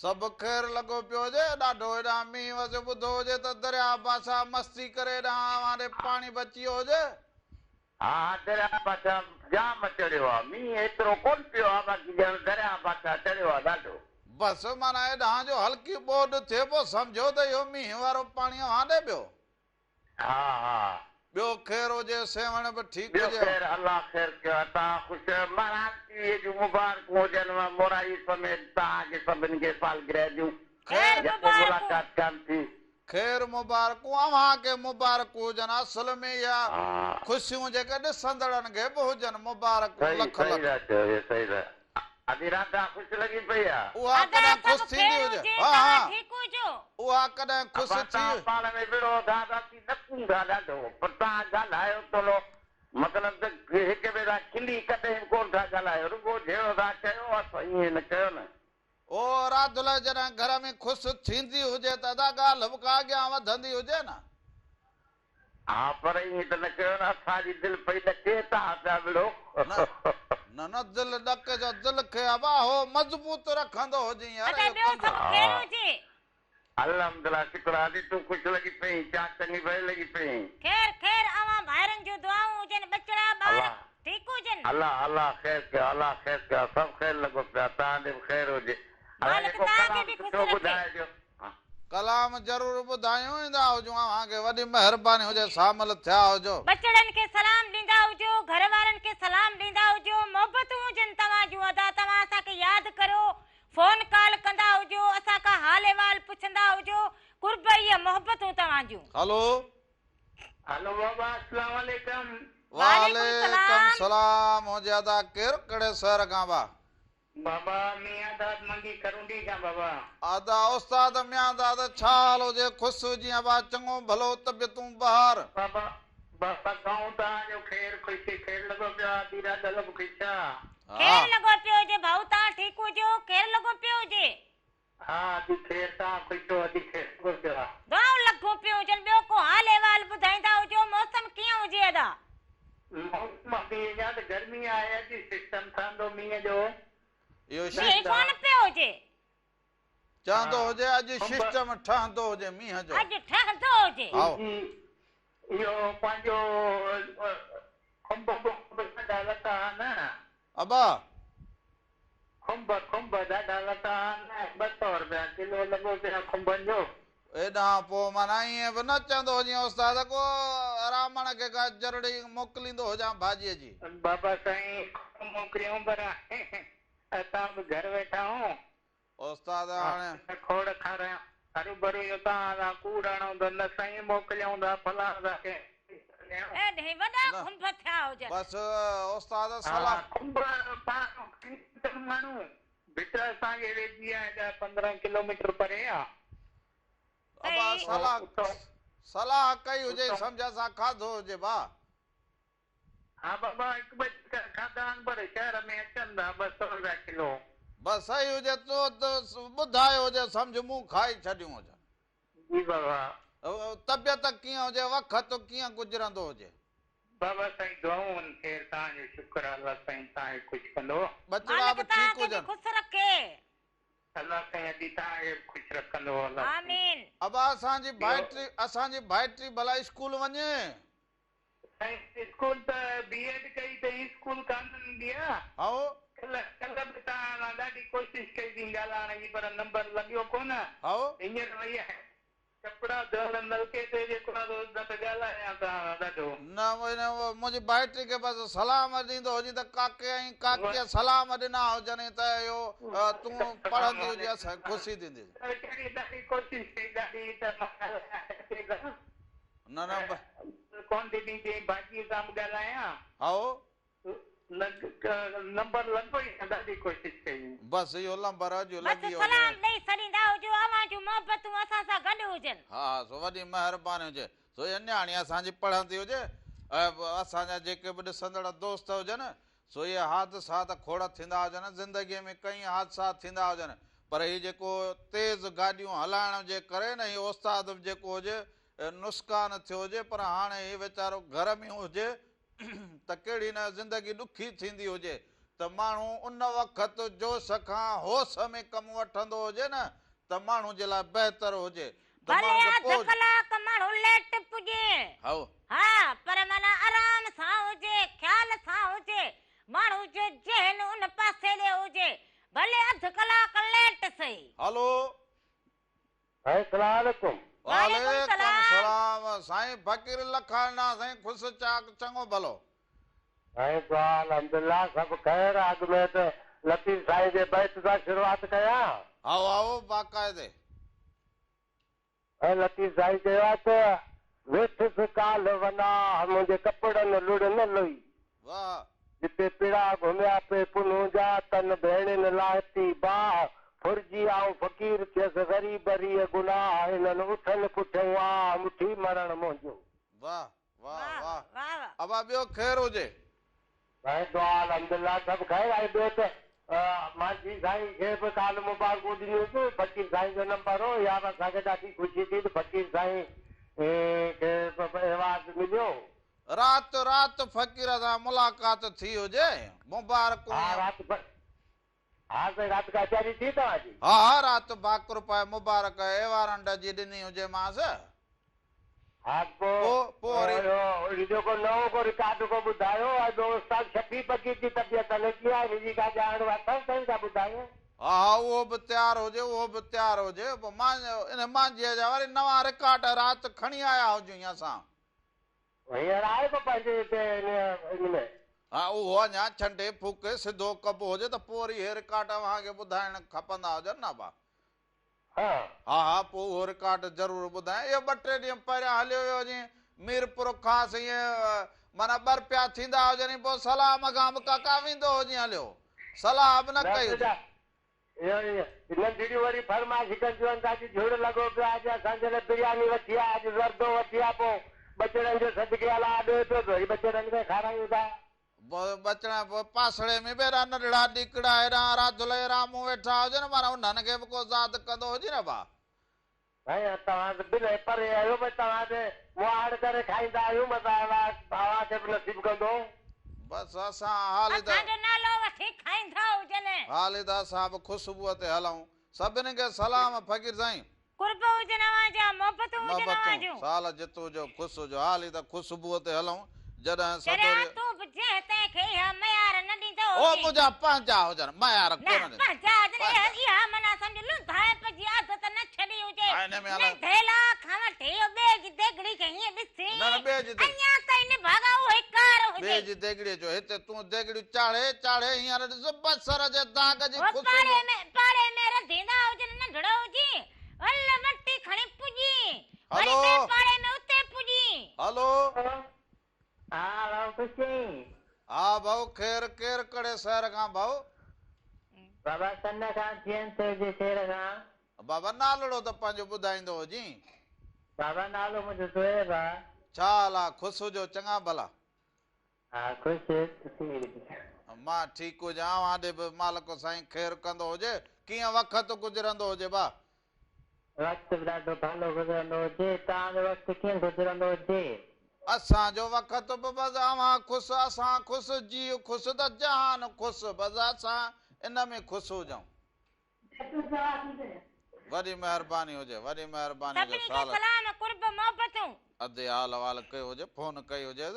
سڀ خير لڳو پيو هجي ڏاڍو هيڏانهن مينهن وسيو ٻڌو هجي ته درياء بادشاهه مستي ڪري هيڏانهن اوهان ڏي پاڻي به اچي ويو هجي. ها ها درياء بادشاهه جام چڙهيو آ مينهن ايترو ڪونه پيو آ باقي ڄڻ درياء بادشاهه چڙهيو آ ڏاڍو. بس معنيٰ هيڏانهن جو هلڪي ٻوڏ ٿئي پوء سمجهو ته اهو مينهن وارو پاڻي اوهان ڏي پيو. ها ها. ٻيو خير هجي سيوهڻ به ٺيڪ ٻيو هجي. خير الله خير ڪيو آ توهان خوش آهيو مهراڻ ٽي وي جون مبارڪون هجن مورائي سميت توهان کي سڀن کي سالگرهه جون خير يڪو مبارڪون. ملاقات ڪانه ٿي. خير مبارڪون اوهان کي مبارڪون هجن اصل ۾ اها خوشيون جيڪي ڏسندڙن کي به هجن مبارڪون صحيح لک صحيح لک. ٿا چئو اهي صحيح ٿا ادي راڌا خوش لڳي پئي آ. اها ادا ڪڏهن سڀ خوش ٿيندي خير هجي هجي ها توهان ها ٺيڪ هجو. اها ڪڏهن خوش ابا ٿي. توهان پاڻ ۾ وڙهو ٿا ته اسين ڏڪون ٿا ڏاڍو پر توهان ڳالهايو ٿورو مطلب ته هڪ ٻئي سان کلي ڪڏهن به ڪونه ٿا ڳالهايو رڳو جهيڙو ٿا ڪيو اسان ائين نه ڪيو نه. او راڌل جڏهن گهر ۾ خوش ٿيندي هجي ته ادا ڳالهه به ڪا اڳيان وڌندي هجي نه. ها پر ائين ته نه ڪيو نه اسان جي دل پئي ڏڪي توهان پيا وڙهو. نه نه نه دل ڏڪي جو دل کي ابا هو مضبوط رکندو هجين يار ادا اهو ٻيو ڪندو. سڀ خير هجي. الحمدلله شڪر آ ادي تون خوش لڳي پئين چا چڱي ڀلي لڳي پئين. خير خير اوهان ڀائرن جون دعائون هجن ٻچڙا ٻار الله ٺيڪ هجن. الله الله خير ڪيو الله خير ڪيو سڀ خير لڳو پيو آ توهان ڏي به خير هجي ادا مالڪ جيڪو توهان کي ڪلام به خوش سٺو رکي. ٻڌائجو. ڪلام ضرور ٻڌايون ايندا هجون اوهان کي وڏي مهرباني هجي شامل ٿيا هجو. ٻچڙن کي سلام ڏيندا هجو گهر وارن کي سلام ڏيندا هجو محبتون هجن توهان جون ادا توهان اسان کي ياد ڪريو فون ڪال ڪندا هجو اسان کان حال احوال پڇندا هجو قرب اهي محبتون توهان جون. هلو. هلو بابا اسلام عليڪم. وعليڪم وعليڪم سلام. سلام هجي ادا ڪير ڪهڙي شهر کان وا. بابا ميان داد منگي ڪرونڊي کان بابا. ادا استاد ميان داد ڇا حال هجي خوش هجين ابا چڱو ڀلو طبيعتون بهار. بابا بابا گائون توهان جو خير خوشي خير لڳو پيو آ ادي راڌل به خوش آ. خير لڳو پيو هجي ڀائو توهان ٺيڪ هجو خير لڳو پيو هجي. ها ادي خير توهان خوش هو ادي خير لڳو پيو آ. دعائون لڳون پيون هجن ٻيو ڪو حال احوال ٻڌائيندا هجو موسم ڪيئن هجي ادا. موسم ادي اڃا ته گرمي آهي ادي سسٽم ٺهندو مينهن جو. اهو مينهن ڪونه پيو هجي. چوندو هجي اڄ سسٽم ٺهندو هجي مينهن جو. اڄ ٺهندو هجي. هائو. اهو پنهنجو کنڀ بنڀ ڏاڍا لٿا ها نه. ابا. کنڀ کنڀ ڏاڍا لٿا ها نه 200 رپيا ڪلو لڳو پيو آ کنڀن جو. ايڏانهن پوء معنيٰ ائين به نه چوندو هجين استاد ڪو رامڻ کي ڪا جرڙي موڪليندو هجان ڀاڄيء جي. بابا سائين کنڀ موڪليون پر اسان به گهر ويٺا آهيون. استاد هاڻي. کوڙ کارايان هروڀرو اهو توهان سان ڪوڙ هڻون ته نه سائين موڪليون ٿا فلاڻ ٿا ڪنهن ايڏهين وڏا کنڀ ٿيا هجن. بس استاد صلاح. کنڀ پاڻ کڻي اچن ماڻهو ڀت اسان کي ويجهي آهي ڏهه 15 ڪلوميٽر پري آ. ابا صلاح صلاح ڪئي هجي سمجهه سان کاڌو هجي ڀا. ها بابا هڪ ٻه چڪر کاڌا آهن پر شهر ۾ اچن ٿا 200 رپيا ڪلو. بس صحيح هجي تو ته ٻڌايو هجي سمجهه مون کائي ڇڏيون هجن. جي بابا. طبيعت ڪيئن هجي وقت ڪيئن گذرندو هجي. بابا سائين دعائون آهن خير توهان جو شڪر آهي الله سائين توهان کي خوش ڪندو. ٻچڙا مالڪ به توهان ٺيڪ کي به هجن. خوش رکي. الله سائين ادي توهان کي به خوش رکندو الله سائين. آمين. ابا اسان جي ڀائٽي اسان جي ڀائٽي ڀلا اسڪول وڃي. سائين اسڪول ته بي ايڊ ڪئي اٿئي اسڪول ڪانه ويندي آ. هائو. ڪلهه ڪلهه به توهان سان ڏاڍي ڪوشش ڪئي سين ڳالهائڻ جي پر نمبر لڳيو ڪونه. هائو. هينئر وئي آهي ڪپڙا ڌوئڻ نلڪي تي جيڪو آ سو نه ته ڳالهايان توهان سان ڏاڍو. نه منهنجي ڀائٽي کي بس سلام ڏيندو هجين ته ڪاڪي ۽ ڪاڪيء سلام ڏنا هجنئي ته اهو تون پڙهندي هجين اسان کي خوشي ٿيندي. ڪهڙي ڏاڍي ڪوشش ڪئي ڏاڍي ته مان ڳالهايان. نه نه. ڪونه ڏني چيائين ڀاڄيء سان به ڳالهايان. هائو. نمبر لڳو ئي نه ڏاڍي ڪوشش ڪئي. بس اهو لمبر اڄ بس لڳي ويو سلام هجي. ڏئي سڏيندا هجو اوهان جون محبتون اسان سان گڏ هجن. ها ها سو وڏي مهرباني هجي سو اها نياڻي اسان جي پڙهندي هجي ۽ اسان جا جيڪي به ڏسندڙ دوست هجن سو اهي حادثا ته کوڙ ٿيندا هجن زندگي ۾ ڪئين حادثا ٿيندا هجن پر هي جيڪو تيز گاڏيون هلائڻ جي ڪري نه هي استاد به جيڪو هجي نسڪان ٿيو هجي پر هاڻي هي ويچارو گهر ۾ هجي ته ڪهڙي نه زندگي ڏکي ٿيندي هجي ته ماڻهو ان وقت جوش کان هوش ۾ ڪم وٺندو هجي نه ته ماڻهو جي لاء بهتر هجي ته ڀلي ماڻهو کي اڌ پوء ڪلاڪ ماڻهو ليٽ پڄي هائو. ها پر معنيٰ آرام سان هجي خيال سان هجي ماڻهو جو ذهن ان پاسي ڏي هجي ڀلي اڌ ڪلاڪ ليٽ سهي. هلو. سائين سلام عليڪم. وعليڪم وعليڪم سلام. سلام سائين فقير لکاڻا سائين خوش چاڪ چڱو ڀلو. سائين دعا الحمدلله سڀ خير اڳ ۾ ته لطيف سائين جي بيت سان شروعات ڪيان. هائو هائو باقاعدي. ۽ لطيف سائين چيو آهي ته ويٺس ڪالهه وناهه منهنجي ڪپڙن لڙ نه لوئي. واهه. جتي پڙا گهميا پي پنهون جا، تن ڀيڻين لاهتي باهه، ڦرجي آئون فقير ٿيس، غريب ريء گناهه، انهن اٺن پٺيون آهه، مٺي مرڻ منهنجو. واهه واهه واهه واهه واهه. ابا ٻيو خير هجي. سائين دعا الحمدلله سڀ خير ۽ ٻيو ته مانجهي سائين کي به ڪالهه مبارڪون ڏنيون سون فقير سائين جو نمبر هو اها به اسان کي ڏاڍي خوشي ٿي ته فقير سائين کي ايوارڊ مليو. رات رات فقير سان ملاقات ٿي هجي مبارڪون ها رات ها سائين رات ڪچهري ٿي توهان جي. ها ها رات ڀاڪر پائي مبارڪ ايوارنڊ جي ڏني هجي مانس. ها پو پو وري. اهو جيڪو نئون ڪو رڪارڊ ڪو ٻڌايو ۽ ٻيو استاد شفيع فقير جي طبيعت هلي ڪيئن آهي ان جي ڪا ڄاڻ اٿو سائين ڪا ٻڌايو. ها ها اهو به تيار هجي اهو به تيار هجي پو مان ان مانجهيء جا وري نوان رڪارڊ رات کڻي آيا هجون اسان. هينئر آهي ڪو پنهنجي هتي ان ۾. ها اهو اڃا ڇنڊي ڦوڪي سڌو ڪبو هجي ته پوء وري اهي رڪارڊ اوهان کي ٻڌائڻ کپندا هجن نه ابا. ها. ها ها پوء اهو رڪارڊ ضرور ٻڌايان. اهو ٻه ٽي ڏينهن پهريان هليو ويو هجين ميرپورخاص ائين معنيٰ ٻه رپيا ٿيندا هجن پوء سلام کان به ڪاڪا ويندو هجين هليو صلاح به نه نه ڪئي هجين. اهو ننڍڙيون وري فرمائش ڪنديون آهن ته اڄ جهڙ لڳو پيو آهي اڄ اسان جي لاء برياني وٺي آ اڄ زردو وٺي آ پوء ٻچڙن جو صدقي الله ڏئي پيو ته وري ٻچڙن کي کارايون ٿا. پوء ٻچڙا پوء پاسڙي ۾ به ايڏا ننڍڙا ڏيڪڙا هيڏانهن راڌل ۽ رامون ويٺا هجن معنيٰ انهن کي به ڪو زاد ڪندو هجي نه ڀاء. سائين توهان ته بنهه پري آهيو ڀئي توهان ڏي مهاڙ ڪري کائيندا آهيون متان الله اوهان کي به نصيب ڪندو. بس اسان حالي ته. اسان جو نالو وٺي کائيندا هجن. حالي ته اسان به خوشبوء تي هلون. سڀني کي سلام فقير سائين. قرب هجن اوهان جا محبتون هجن اوهان محبتون جون. سال جت هجو خوش هجو حالي ته خوشبوء تي هلون جڏهن چريا سدوري. تون به جنهن تنهن کي اها ميار نه ڏيندو او هجين. منهنجا پنهنجا هجن ميار نه ڪونه ڏيندو. پنهنجا هجن پنهنجا. اها معنيٰ سمجهه لنڌائپ جي عادت نه ڇڏي هجي. ها ان ۾ الائي. ننڍي لاء کان وٺي اهو ٻئي جي ديڳڙي کي هيئن ڏسين نه نه ٻئي جي ديڳ. اڃا تائين نڀاڳا اهي ڪار هجي. ٻئي جي ديڳڙي جو هتي تون ديڳڙيون چاڙهي چاڙهي هينئر ڏس بصر جي داغ جي هو خوشبو. پاڙي ۾ پاڙي ۾ رڌيندا هجن ننڍڙو هجين هل وٽي کڻي پڄين وري هلو. ٻئي پاڙي ۾ اتي پڄين. هلو. ها ڀائو خوش آهين. ها ڀائو خير ڪير ڪهڙي شهر کان ڀائو. بابا سن کان جيئن سير جي شهر کان. بابا نالڙو ته پنهنجو ٻڌائيندو هجين. بابا نالو منهنجو زوهيب آ. ڇا حال آ خوش هجو چڱا ڀلا. ها خوش ٿي. مان ٺيڪ هجان اوهان ڏي به مالڪ سائين خير ڪندو هجي ڪيئن وقت گذرندو هجي ڀا. وقت به ڏاڍو ڀلو گذرندو هجي توهان جو وقت ڪيئن گذرندو هجي. اسان جو وقت به بس اوهان خوش اسان خوش جيء خوش ته جهان خوش بس اسان ان ۾ خوش هجون. وڏي مهرباني هجي وڏي مهرباني هجي سڀني کي سال. سلام قرب محبتون. ادي حال احوال ڪيو هجي فون ڪئي هجيس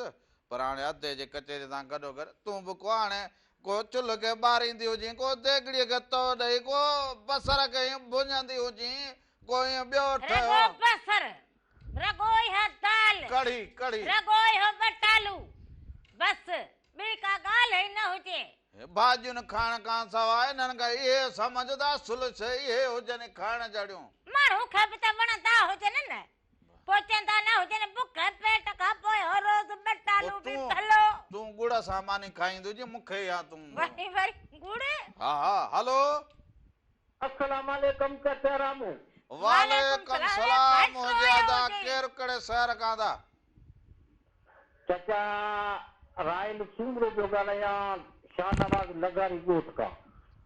پر هاڻي ادي جي ڪچهري سان گڏو گڏ تون به ڪو هاڻي ڪو چلهه کي ٻاريندي هجين ڪو ديڳڙي کي تئو ڏئي ڪو بصر کي ائين ڀڃندي هجين ڪو ائين ٻيو رڳو ٺهيو. بصر رڳو اها دال ڪڙهي ڪڙهي. رڳو اهو ٻٽالو بس ٻي ڪا ڳالهه ئي نه هجي. ڀاڄين کائڻ کان سواء انهن کان اهي سمجهه ته اصل شيء اهي هجن کائڻ جهڙيون. ماڻهو کي به ته وڻندا هجن نه. पोइ चवंदा न हुजनि बुख पेट खां पोइ हर रोज़ ॿटालू बि भलो। तूं गुड़ सां मानी खाईंदी हुजी मूंखे या तूं वरी वरी गुड़। हा हा हलो। अस्सलाम वालेकुम चाचा रामू। वालेकुम सलाम हुजे अदा केरु कहिड़े शहर खां था? चाचा रायल सूमरो पियो ॻाल्हायां शाहनवाज़ लगारी ॻोठ खां।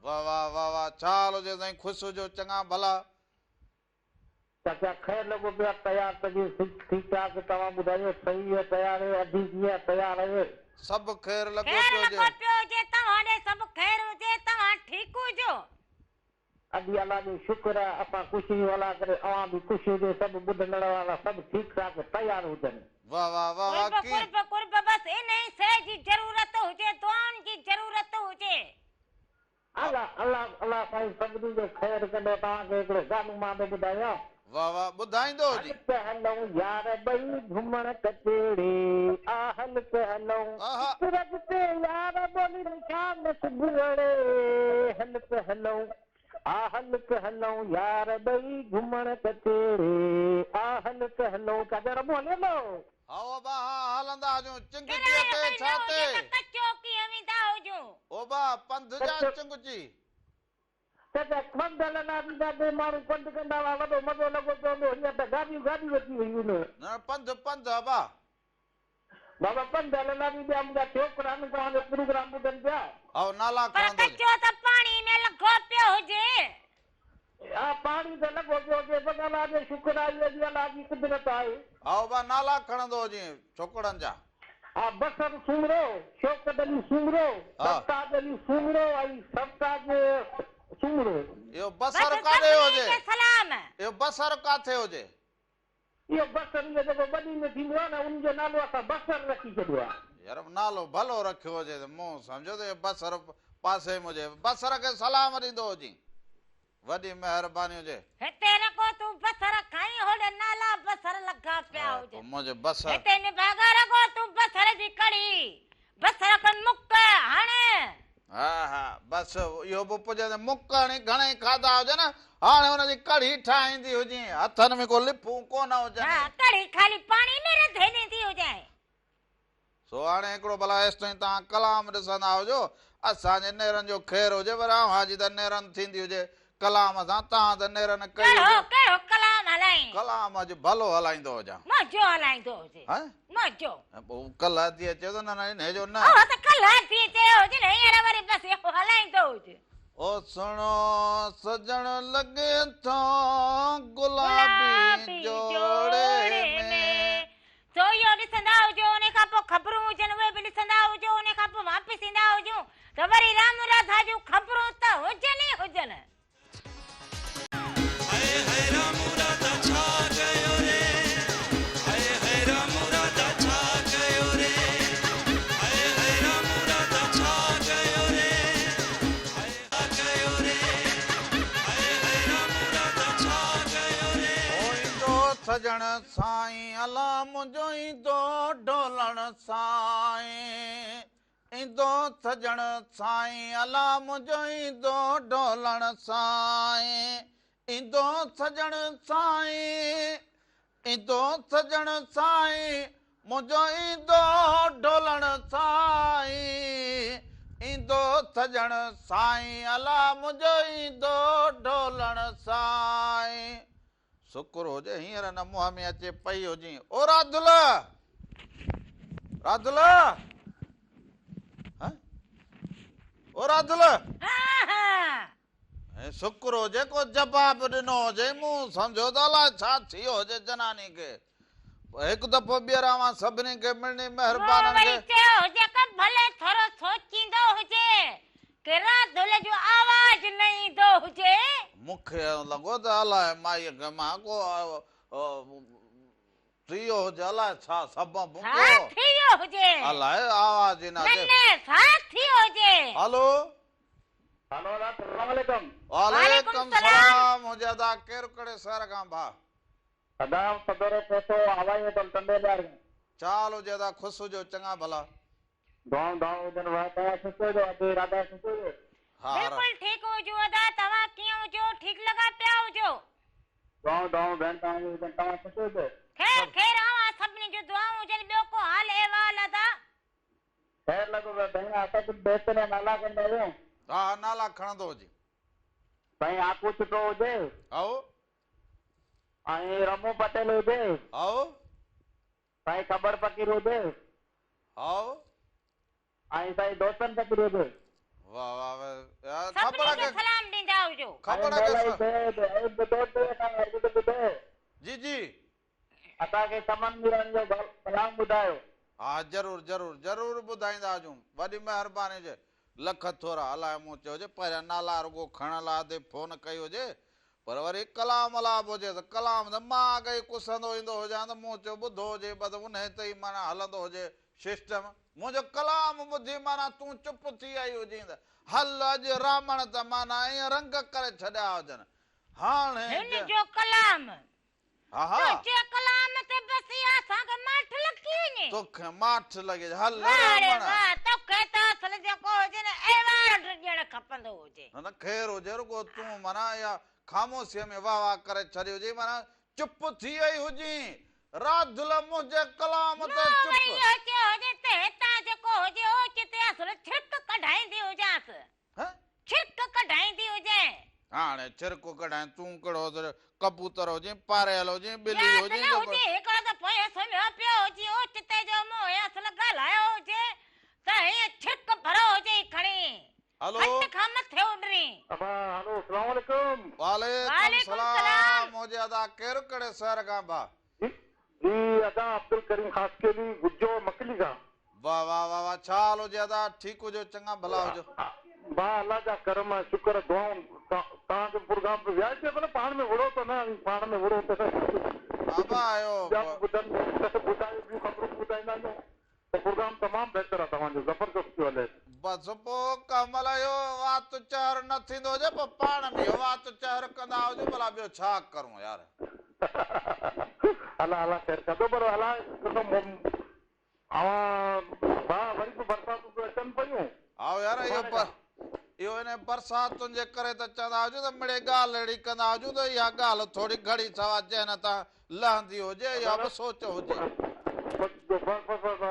वाह वाह वाह वाह छा हाल हुजे साईं? ख़ुशि हुजो चङा भला। चाचा ख़ैर लॻो पियो आहे तयारु त ठीकु ठाक तव्हां ॿुधायो सही आहे तयारु आहियो अधी कीअं तयारु आहियो? सभु ख़ैर लॻो पियो हुजे। पियो हुजे तव्हां ॾे सभु ख़ैर हुजे तव्हां ठीकु हुजो। अॼु अलाह जो शुक्र आहे असां ख़ुशि आहियूं अलाह करे अव्हां बि ख़ुशि हुजो सभु ॿुधंदड़ वारा सभु ठीकु ठाक तयारु हुजनि। वाह वाह वाह वाह कुर्ब कुर्ब कुर्ब बसि इन ई शइ जी ज़रूरत हुजे दुआउनि जी ज़रूरत हुजे। अलाह अलाह अलाह साईं सभिनी जो ख़ैर कंदो। तव्हांखे हिकिड़ो गानो मां थो ॿुधायां। वाह वाह ॿुधाईंदो हुजे। हलूं यार ॿई घुमण कचेड़े आ हल त हलूं रस्ते यार ॿोली निशान सुबुअड़े हल त हलूं आ हल त हलूं यार ॿई घुमण कचेड़े आ हल त हलूं। चाचा रमू हले लो। हा बा हा हलंदा हुजूं चिंगची ते छा ते कचो कीअं वेंदा हुजूं? ओ बा पंध जा चिंगची। चाचा पंध हलंदा माण्हू पंध कंदा हुआ वॾो मज़ो लॻो पियो हूंदो। हींअर त गाॾियूं गाॾियूं अची वयूं आहिनि। न पंध पंध अबा बाबा पंध हलंदा बि ॿिया मुंहिंजा छोकिरा आहिनि तव्हांजो प्रोग्राम ॿुधनि पिया। हा नाला पर कचो त पाणी में लॻो पियो हुजे। हा पाणी त लॻो पियो हुजे पर अलाह जो शुक्र आहे अॼु अलाह जी कुदरत आहे। हा बा नाला खणंदो हुजे छोकिरनि जा। हा बसर सूमरो शौकत अली सूमरो सरताज अली सूमरो ऐं सरताज सूमरो। इहो बसर काॾे हुजे? सलाम। इहो बसर काथे हुजे? इहो बसर इहो जेको वॾी में थींदो आहे न उनजो नालो असां बसर रखी छॾियो आहे। यार नालो भलो रखियो हुजे त मूं सम्झो त बसर पासे में हुजे। बसर खे सलाम ॾींदो हुजी वॾी महिरबानी हुजे। हिते रखो तूं बसर खाई होॾे नाला बसर लॻा पिया हुजे। मुंहिंजो बसर हिते निभागा रखो तूं बसर जी कढ़ी बसर खे मुक हाणे। हा हा बसि इहो बि पुॼे मुक हाणे घणे ई खाधा हुजनि हाणे हुनजी कढ़ी ठाहींदी हुजी हथनि में को लिपूं कोन हुजनि। हा कढ़ी ख़ाली पाणी में रंधे ॾींदी हुजे। सो हाणे हिकिड़ो भला हेसि ताईं तव्हां कलाम ॾिसंदा हुजो असांजे नेरनि जो ख़ैर हुजे पर अव्हां जी त नेरनि थींदी हुजे कलाम सां तव्हां त नेरनि कई। कहिड़ो कलाम हलाई? कलाम अॼु भलो हलाईंदो हुजां। मज़ो हलाईंदो हुजे। हा मज़ो पोइ कल्ह थी अचे त न न हिन जो न। हा त कल्ह थी अचे हुजे न हींअर वरी बसि इहो हलाईंदो हुजे। ओ सुणो सजण लॻे थो गुलाबी जोड़े में। सो इहो ॾिसंदा हुजो उन खां पोइ ख़बरूं हुजनि उहे बि ॾिसंदा हुजो उन खां पोइ वापसि ईंदा हुजूं त वरी राम राधा जूं ख़बरूं त हुजनि ई हुजनि। हाय हाय राम राधा छा कयो रे हाय हाय राम राधा छा कयो रे हाय हाय राम राधा छा कयो रे हाय कयो रे हाय हाय राम राधा छा कयो रे। ओ ईंदो सजण साईं अला मुंहिंजो ईंदो ढोलण साईं ईंदो सजण साईं अला मुंहिंजो ईंदो ढोलण साईं ईंदो सजण साईं ईंदो सजण साईं मुंहिंजो ईंदो ढोलण साईं ईंदो सजण साईं अला मुंहिंजो ईंदो ढोलण साईं। शुक्र हुजे हींअर न मुंहं में अचे पई हुजी। ओ राधुल राधुल ओ राधुल शुक्र हुजे को जवाबु ॾिनो हुजे। मूं सम्झो त अलाए छा थी वियो हुजे जनानी खे। हिकु दफ़ो ॿीहर अव्हां सभिनी खे मिड़नी महिरबानी खे चयो हुजे त भले थोरो सोचींदो हुजे कि राधुल जो आवाज़ न ईंदो हुजे। मूंखे लॻो त अलाए माईअ खे मां को थी वियो हुजे अलाए छा सबबु थी वियो हुजे अलाए आवाज़ ई न अचे। न छा थी हुजे। हलो हलो अस्सलाम वालेकुम। वालेकुम सलाम हुजे अदा केरु कहिड़े शहर खां भाउ? अदा सदर पोतो आवाई तो टंडे ॾियार। चाल हुजे अदा ख़ुशि हुजो चङा भला। दुआऊं दुआऊं हुजनि वाह तव्हां सुठो हुजो अदे राधा सुठो हुजो। हा बिल्कुलु ठीकु हुजो अदा तव्हां कीअं हुजो? ठीकु लॻा पिया हुजो? दुआऊं दुआऊं भेण तव्हां हुजनि तव्हां सुठो हुजो। ख़ैर خير خير اوهان سڀني جون دعائون هجن ٻيو ڪو حال احوال ادا. خير لڳو پيو ڀيڻ اسان ڪجهه بيت جا نالا ڪندا آهيون. ها ها نالا کڻندو هجي. سائين آڪو ڇٽو هجي. هائو. ۽ رمو پٽيل هجي. هائو. سائين خبر فقير هجي. هائو. ۽ سائين دوستن فقير هجي. واه واه واه سڀني کي سلام ڏيندا هجو. خبر ۽ مولائي صاحب ۽ ٻڌو ته ٻڌو. جي جي. اسان کي سمن ميران جو ڪلام ٻڌايو. ها ضرور ضرور ضرور ٻڌائيندا هجون وڏي مهرباني هجي لک ٿورا الائي مون چيو هجي پهريان نالا رڳو کڻڻ لاء ادي فون ڪئي هجي پر وري ڪلام لاء به هجي ته ڪلام ته مان اڳ ئي ڪسندو ايندو هجان ته مون چيو ٻڌو هجي بس انهي تي ئي معنيٰ هلندو هجي سسٽم منهنجو ڪلام ٻڌي معنيٰ تون چپ ٿي آئي هجين ته هل اڄ رامڻ ته معنيٰ ائين رنگ ڪري ڇڏيا هجن هاڻي هن جو ڪلام ها ها. تنهنجي ڪلام تي بس اها اسان کي ماٺ لڳي وڃي. توکي ماٺ لڳي هل واه ڙي رامڻ. واه توکي ته اصل جيڪو هجي نه ايوارڊ ڏيڻ کپندو هجي. نه نه خير هجي رڳو تون معنيٰ اها خاموشيء ۾ واه واه ڪري ڇڏي هجي معنيٰ چپ ٿي وئي هجين راڌل منهنجي ڪلام تي مون چپ. وري اهو چيو هجي ته هتان جيڪو هجي اوچتي اصل ڇرڪ ڪڍائيندي هجانس. هه؟ ڇرڪ ڪڍائيندي هجين. هاڻي ڇرڪ ڪڍائين تون ڪهڙو ڪبوتر هجين، پاريل هجين، ٻلي ياد هجين نه جو هجي هڪڙو ته پويان سمهيو پيو هجي اوچتي جو مون هي اصل ڳالهايو هجي ته هيئن ڇرڪ ڀريو هجئي کڻي هلو. کٽ کان مٿي اڏرين. ابا هلو اسلام عليڪم. وعليڪم وعليڪم سلام سلام. هجي ادا ڪير ڪهڙي شهر کان ڀا. جي جي ادا عبدالڪريم خاصخيلي گجو مڪلي کان. واه واه واه واه ڇا حال هجي ادا ٺيڪ هجو چڱا ڀلا هجو. ڀا الله جا ڪرم ۽ شڪر دعائون توهان جو پروگرام به وياج تي ڀلا پاڻ ۾ وڙهو ته نه اوهين پاڻ ۾ وڙهو ته نه بابا آيو ٻيا به ٻڌن ٻڌايو ٻيون خبرون به ٻڌائيندا آهيو ته پروگرام تمام بهتر آهي توهان جو زبردست پيو هلي. بس پوء ڪنهن مهل اهو وات چهر نه ٿيندو هجي پوء پاڻ به اهو وات چهر ڪندا هجون ڀلا ٻيو ڇا ڪرون يار. الله الله خير ڪندو پر الاء اوهان ڀاء وري به برساتون پيون اچن پيون. هائو يار اهو اهو انهي برساتن جي ڪري ته چوندا هجون ته مڙئي ڳالهه اهڙي ڪندا هجون ته اها ڳالهه ٿوري گهڙي سوا ذهن تان لهندي هجي اها به سوچ هجي.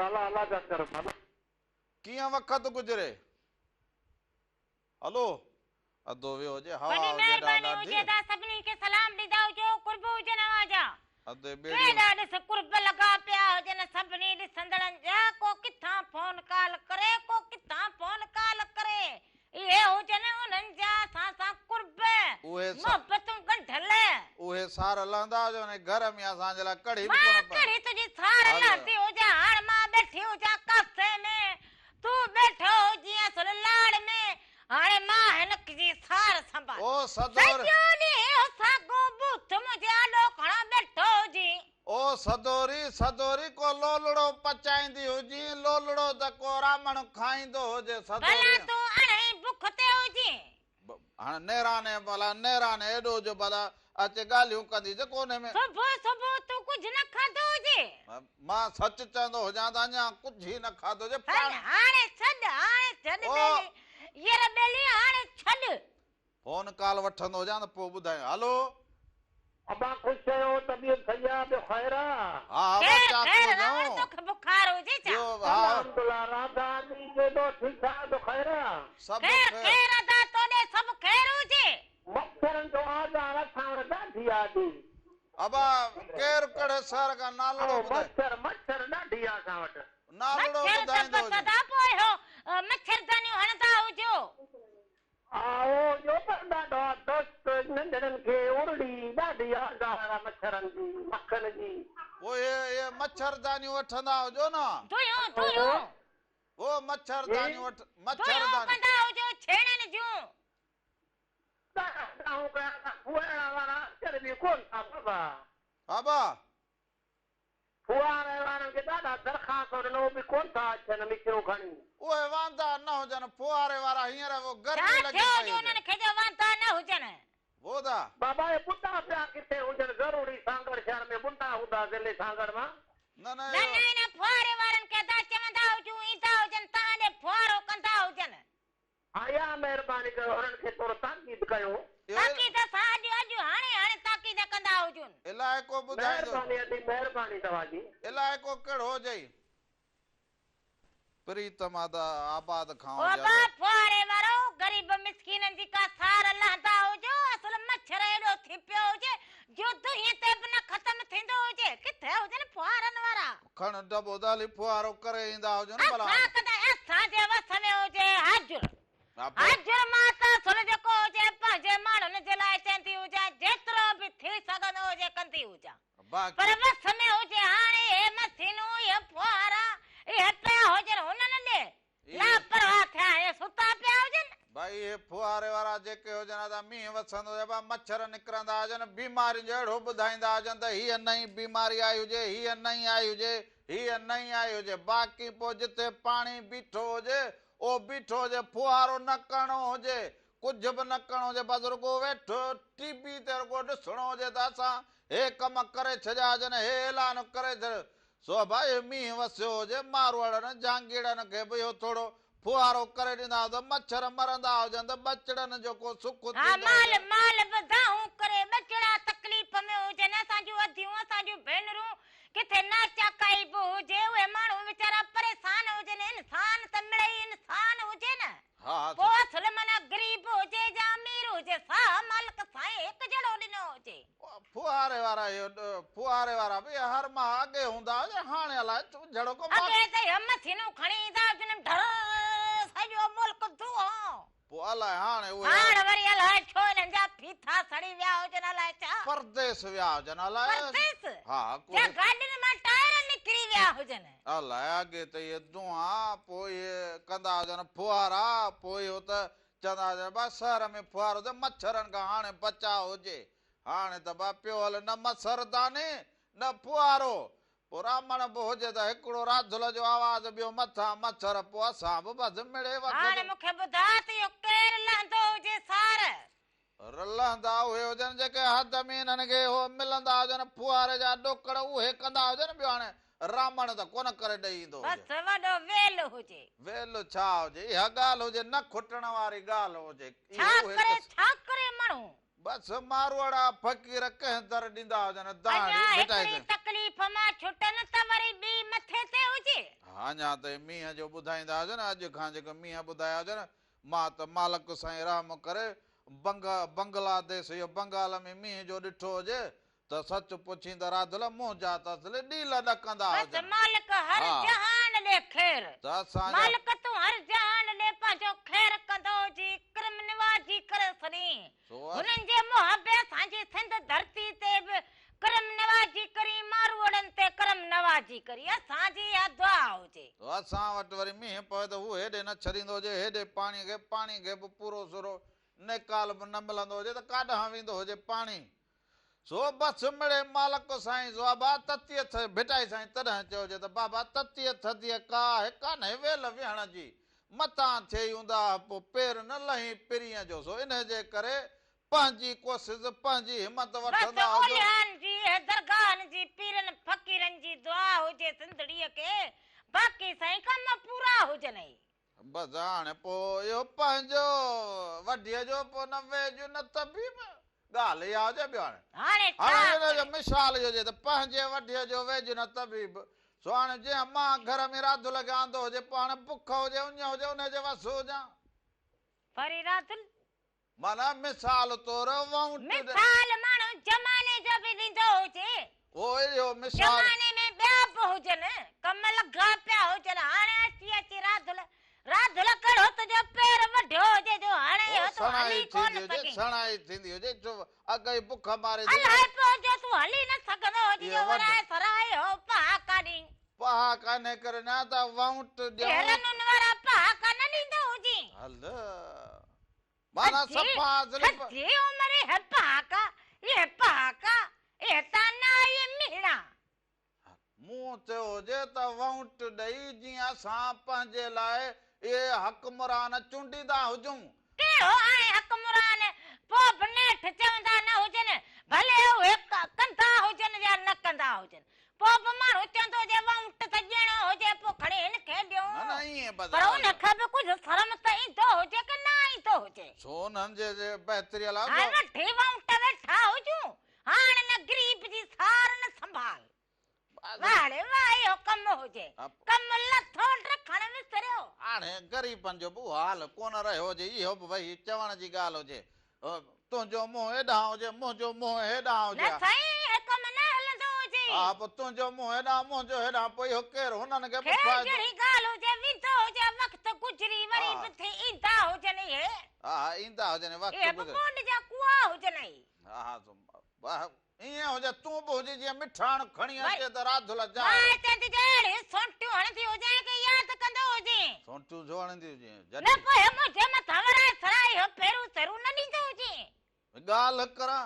الله الله جا ڪرم. ڪيئن وقت گذري. هلو اڌو ويو هجي هوا وڏي هجي مهرباني ڏاڍي. هجي ادا سڀني کي سلام ڏيندا هجو قرب هجن اوهان جا. ادي ٻيڙي. ڪيڏا ڏس قرب لڳا پيا هجن سڀني ڏسندڙن جا ڪو ڪٿان فون ڪال ڪري ڪو ڪٿان فون ڪال ڪري اهي هجن انهن جا اسان سان قرب محبتون ڳنڍيل. اهي سار لهندا هجن ۽ گهر ۾ اسان جي لاء ڪڙهي به مان ڪونه پئي. ڪڙهي تنهنجي سار لهندي هجان هاڻ مان ٻيٺي هجان ڪاسي ۾. تون ٻيٺو هجين اصل لاڙ ۾، هاڻي مان هن جي سار سنڀال. او سدور. سڄو ڏينهن اهو ساڳو ٻوٿ منهنجي آڏو کڻو ٻيٺو هجين. او سدوري، سدوري ڪو لولڙو پچائيندي هجين، لولڙو ته ڪو رامڻ کائيندو هجي، سدوري. ڀلا تون اڻهئي بک تي هجين. هاڻ نيراني ڀلا نيراني ايڏو جو ڀلا اچي ڳالهيون ڪندي ته ڪونهي ۾. صبح صبح تون ڪجهه نه کاڌو هجي. مان سچ چوندو هجان ته اڃا ڪجهه ئي نه کاڌو هجي. هل هاڻي ڇڏ هاڻي ڇڏ ٻيلي ير ٻيلي هاڻي ڇڏ. فون ڪال وٺندو هجان ته پوء ٻڌايان. هلو. ابا خوش آهيو طبيعت صحيح آ ٻيو خير آ. ها ها خير چاڪ خير هجون. راوڻ توکي بخار هجي ڇا. ٻيو ها. الحمدلله راڌا ٻي ڪيڏو ٺيڪ ٺاڪ ٻيو خير آ. سڀ خير خير. خير ادا توڏي سڀ خير هجي. مڇرن جو آزار اسان وٽ ڏاڍي آ ڏي. ابا ڪير ڪهڙي شهر کان نالڙو او ٻڌائي. مڇر مڇر ڏاڍي آ اسان وٽ. نالڙو مڇر ته ٻڌائيندو بس هجي. ادا پوء اهو مڇردانيون هڻندا هجو. آهو جو پر ڏاڍو آ دوست ننڍڙن کي ارڙي ڏاڍي آزار آ مڇرن جي مکن جي. پوء اهي مڇردانيون وٺندا هجو نه. ڌويون ڌويون. هو مڇردانيون وٺ ڌويون مڇردانيون. ڪندا هجو ڇيڻن جون. ڏاڍا دانهون ڪيا ته ڦوهارا وارا اچن به ڪونه ٿا بابا. بابا. ڦوهاري وارن کي ڏاڍا درخواست ڏنو به ڪونه ٿا اچن مشينون کڻي. اهي واندا نه هجن ڦوهاري وارا هينئر اهو ڇا گرمي لڳي ٿيو پئي جو هجي. انهن کي جو واندا نه هجن. وودا. بابا اهي ٻنڊا پيا ڪٿي هجن ضروري سانگهڙ شهر ۾ ٻنڊا هوندا ضلعي سانگهڙ مان. نه نه نه اهو. نه انهن ڦوهاري وارن کي ادا چوندا هجون ايندا هجن تهان ڏي ڦوهارو ڪندا هجن. ها يا مهرباني ڪري انهن کي ٿورو تاڪيد ڪيو. تاڪيد اسان اڄ اڄ هاڻي هاڻي تاڪيد ڪندا هجون. علائقو ٻڌائجو. مهرباني ادي مهرباني توهان جي. علائقو ڪهڙو هجئي؟ پريتم آباد کان او هجي ابا اگر. ڦوهاري وارو غريب مسڪينن جي ڪا سار لهندا هجو اصل مڇر ايڏو ٿي پيو هجي جو دونهين تي به نه ختم ٿيندو هجي ڪٿي هجن ڦوهارن وارا. کڻ ڊٻو ته هلي ڦوهارو ڪري ايندا هجن ڀلا. اسان ڪڏهن اسان جي وس ۾ هجي حاجر حاجر مان ته اصل جيڪو هجي پنهنجي ماڻهن جي لاء چوندي هجان جيترو به ٿي سگهندو هجي ڪندي هجان. پر وس ۾ هجي هاڻي اهي مسينون، اهي ڦوهارا، اهي پيا هجن هنن ڏي لاپرواهه ٿيا ۽ ستا پيا هجن. ڀائي اهي ڦوهاري وارا جيڪي هجن ها ته مينهن وسندو هجي ڀا مڇر نڪرندا هجن بيمارين جو اهڙو ٻڌائيندا هجن ته هيء نئين بيماري آئي هجي هيء نئين آئي هجي هيء نئين آئي هجي باقي پوء جتي پاڻي بيٺو هجي اهو بيٺو هجي ڦوهارو نه ڪرڻو هجي ڪجهه به نه ڪرڻو هجي بس رڳو ويٺو ٽي وي تي رڳو ڏسڻو هجي ته اسان هي ڪم ڪري ڇڏيا هجن هي اعلان ڪري ڇڏيو سو ڀا اهو مينهن وسيو هجي ماروئڙن جهانگيئڙن کي به اهو ٿورو ڦوهارو ڪري ڏيندا هجن ته مڇر مرندا هجن ته ٻچڙن جو ڪو سک ها ٿيندو مال هجي. مال به دانهون ڪري ٻچڙا تڪليف ۾ هجن اسان جون اديون اسان جون ڀينرون ڪٿي ناچاڪائي به هجي اهي ماڻهو ويچارا پريشان هجن انسان ته مڙئي انسان هجي نه. ها پوء اصل معنيٰ غريب هجي يا امير هجي ساهه مالڪ سائين هڪ جهڙو ڏنو هجي. ڦوهاري وارا اهو ڦوهاري وارا به هر ماهه اڳي هوندا هجن هاڻي الائي ڇو جهڙو ڪو ماڪ. اڳي ته اهي مسينون کڻي ايندا هجن ڍر سڄو ملڪ دونهون. پوء الائي هاڻي اهي. هاڻ وري الائي ڇو انهن جا ڦيٿا سڙي ويا هجن الائي ڇا. پرديس ويا هجن الائي. پرديس؟ ها ڪو. يا گاڏين مان ٽائر نڪري ويا هجن. الائي اڳي ته اهي دونهان پوء اهي ڪندا هجن ڦوهارا پوء اهو ته چوندا هجن با شهر ۾ ڦوهارو ته مڇرن کان هاڻي بچاء هجي هاڻي ته با پيو هلي نه مڇرداني نه ڦوهارو پوء رامڻ به هجي ته هڪڙو راڌل جو آواز ٻيو مٿان مڇر پوء اسان به بس مڙئي وقت هاڻي مون کي ٻڌاء ته اهو ڪير لهندو هجي سار؟ رلندا اهي هجن جيڪي حد ۾ انهن کي اهو ملندا هجن ڦوهاري جا ڏوڪڙ اهي ڪندا هجن ٻيو هاڻي رامڻ ته ڪونه ڪري ڏئي ايندو هجي. بس وڏو ويل هجي. ويل ڇا هجي اها ڳالهه هجي نه کٽڻ واري ڳالهه هجي. ڇا ڪري ڇا ڪري ماڻهو. بس ماروئڙا فقير ڪنهن در ڏيندا هجن دانهڙي اڃا ڀٽائي هڪڙي سائين. تڪليف مان ڇٽن ته وري ٻي مٿي تي هجي. ها اڃا ته مينهن جو ٻڌائيندا هجن اڄ کان جيڪو مينهن ٻڌايا هجن مان ته مالڪ سائين رحم ڪري بنگ بنگلاديش يا بنگال ۾ مينهن جو ڏٺو هجي ته سچ پڇين ته راڌل منهنجا ته اصلي ڏيل ڏڪندا بس هجن. مالڪ هر ها. جهان ڏي خير. ته اسان جا. مالڪ تون هر جهان ڏي پنهنجو خير ڪندو هجين ڪرم نوازي ڪري سڏين. سو اس. هنن جي منهن به اسان جي سنڌ ڌرتي تي به ڪرم نوازي ڪرين ماروئڙن تي ڪرم نوازي ڪرين اسان جي اها دعا هجي. سو اسان وٽ وري مينهن پوي ته هو هيڏي نه ڇڏيندو هجي هيڏي پاڻي کي پاڻي کي به پورو سورو نيڪال به نه ملندو هجي ته ڪاڏانهن ويندو هجي پاڻي. سو بس مڙئي مالڪ سائين سو ابا تتيء ٿ ڀٽائي سائين تڏهن چيو هجي ته بابا تتيء ٿڌيء ڪاهه ڪانهي ويل ويهڻ جي متان ٿئي اونداهه پوء پير نه لهين پرينء جو سو انهيء جي ڪري پنهنجي ڪوشش پنهنجي همت بس وٺندا هجو. اوليائن جي ۽ درگاهن جي پيرن فقيرن جي دعا هجي سنڌڙيء کي باقي سائين ڪم پورا هجنئي. بس هاڻي پوء اهو پنهنجو وڍيء جو پوء نه ويڄ نه طبيب ڳالهه اها هجي ٻيو هاڻي هاڻي ڇا هاڻي ان جو ڪري. مثال اهو هجي ته پنهنجي وڍيء جو ويڄ نه طبيب سو هاڻي جنهن مان گهر ۾ راڌل کي آندو هجي پوء هاڻي بک هجي اڃ هجي انهيء جي وس هجان. وري راڌل معنيٰ مثال طور وئونٽ. مثال ماڻهو زماني جو به ڏيندو هجي. هو اهو مثال. زماني ۾ ٻيا به هجن، ڪم لڳا پيا هجن، هاڻي اچي اچي راڌل، راڌل ڪهڙو تنهنجو پير وڍيو هجي جو هاڻي اهو تون هلي ڪونه سگهين. سڻائي ٿيندي هجي جو اڳ ئي بک ماري ٿي. الائي پيو جو تون هلي نه سگهندو هجين جو ورائي سرائي هو پهاڪا ڏين. پهاڪا انهي ڪري نه ته وئونٽ ڏيون. اهي رنن وارا پهاڪا نه ڏيندو هجين. هل. معنيٰ صفا اصلي پ. سڄي عمر اهي پهاڪا، اهي پهاڪا، اهي طعنا، اهي مهڻا. مون چيو هجي ته وؤنٽ ڏئي جيئن اسان پنهنجي لاء اهي حڪمران چونڊيندا هجون. ڪهڙو آهي حڪمران، پوء به نيٺ چوندا نه هجن، ڀلي اهي ڪندا هجن يا نه ڪندا هجن. پوء به ماڻهو چوندو هجي وؤنٽ ته ڏيڻو هجي پوء کڻي هن کي ڏيون. نه نه ائين پر بدلاء ان کي به ڪجهه شرم ته ايندو هجي ڪه نه ايندو هجي. سو انهن جي بهتريء لاء هاڻ وٺي وؤنٽ ويٺا هجون. هاڻ نه غريب جي هجي. ڪم لٿو ڊکڻ وسريو. هاڻي غريبن جو به اهو حال ڪونه رهيو هجي، اهو به ويهي چوڻ جي ڳالهه هجي. تنهنجو منهن هيڏانهن هجي، منهنجو منهن هيڏانهن هجي. نه سائين، اهي ڪم نه هلندو هجي. ها، پوء تنهنجو منهن هيڏانهن، منهنجو هيڏانهن، پوء اهو ڪير هنن کي به خير فائدو. جهڙي ڳالهه هجي، ويندو هجي، وقت گذري وري به ٿي ايندا هجن اهي. ها ها، ايندا هجن، وقت اهي به گذري. ٻوڏ جا ڪوئا هجن اهي. ها ها، ائين هجي، تون به هجي جيئن مٺاڻ کڻي اچي ته راڌل جاء. مان چوندي جي اهڙي سونٽيون هڻندي هجين ڪي ياد ڪندو هجين. سونٽيون ڇو هڻندي هجين؟ نه پوء منهنجي مٿان ورائي سرائي اهو ڦيرو سيرو نه ڏيندو هجين. ڳالهه ڪران،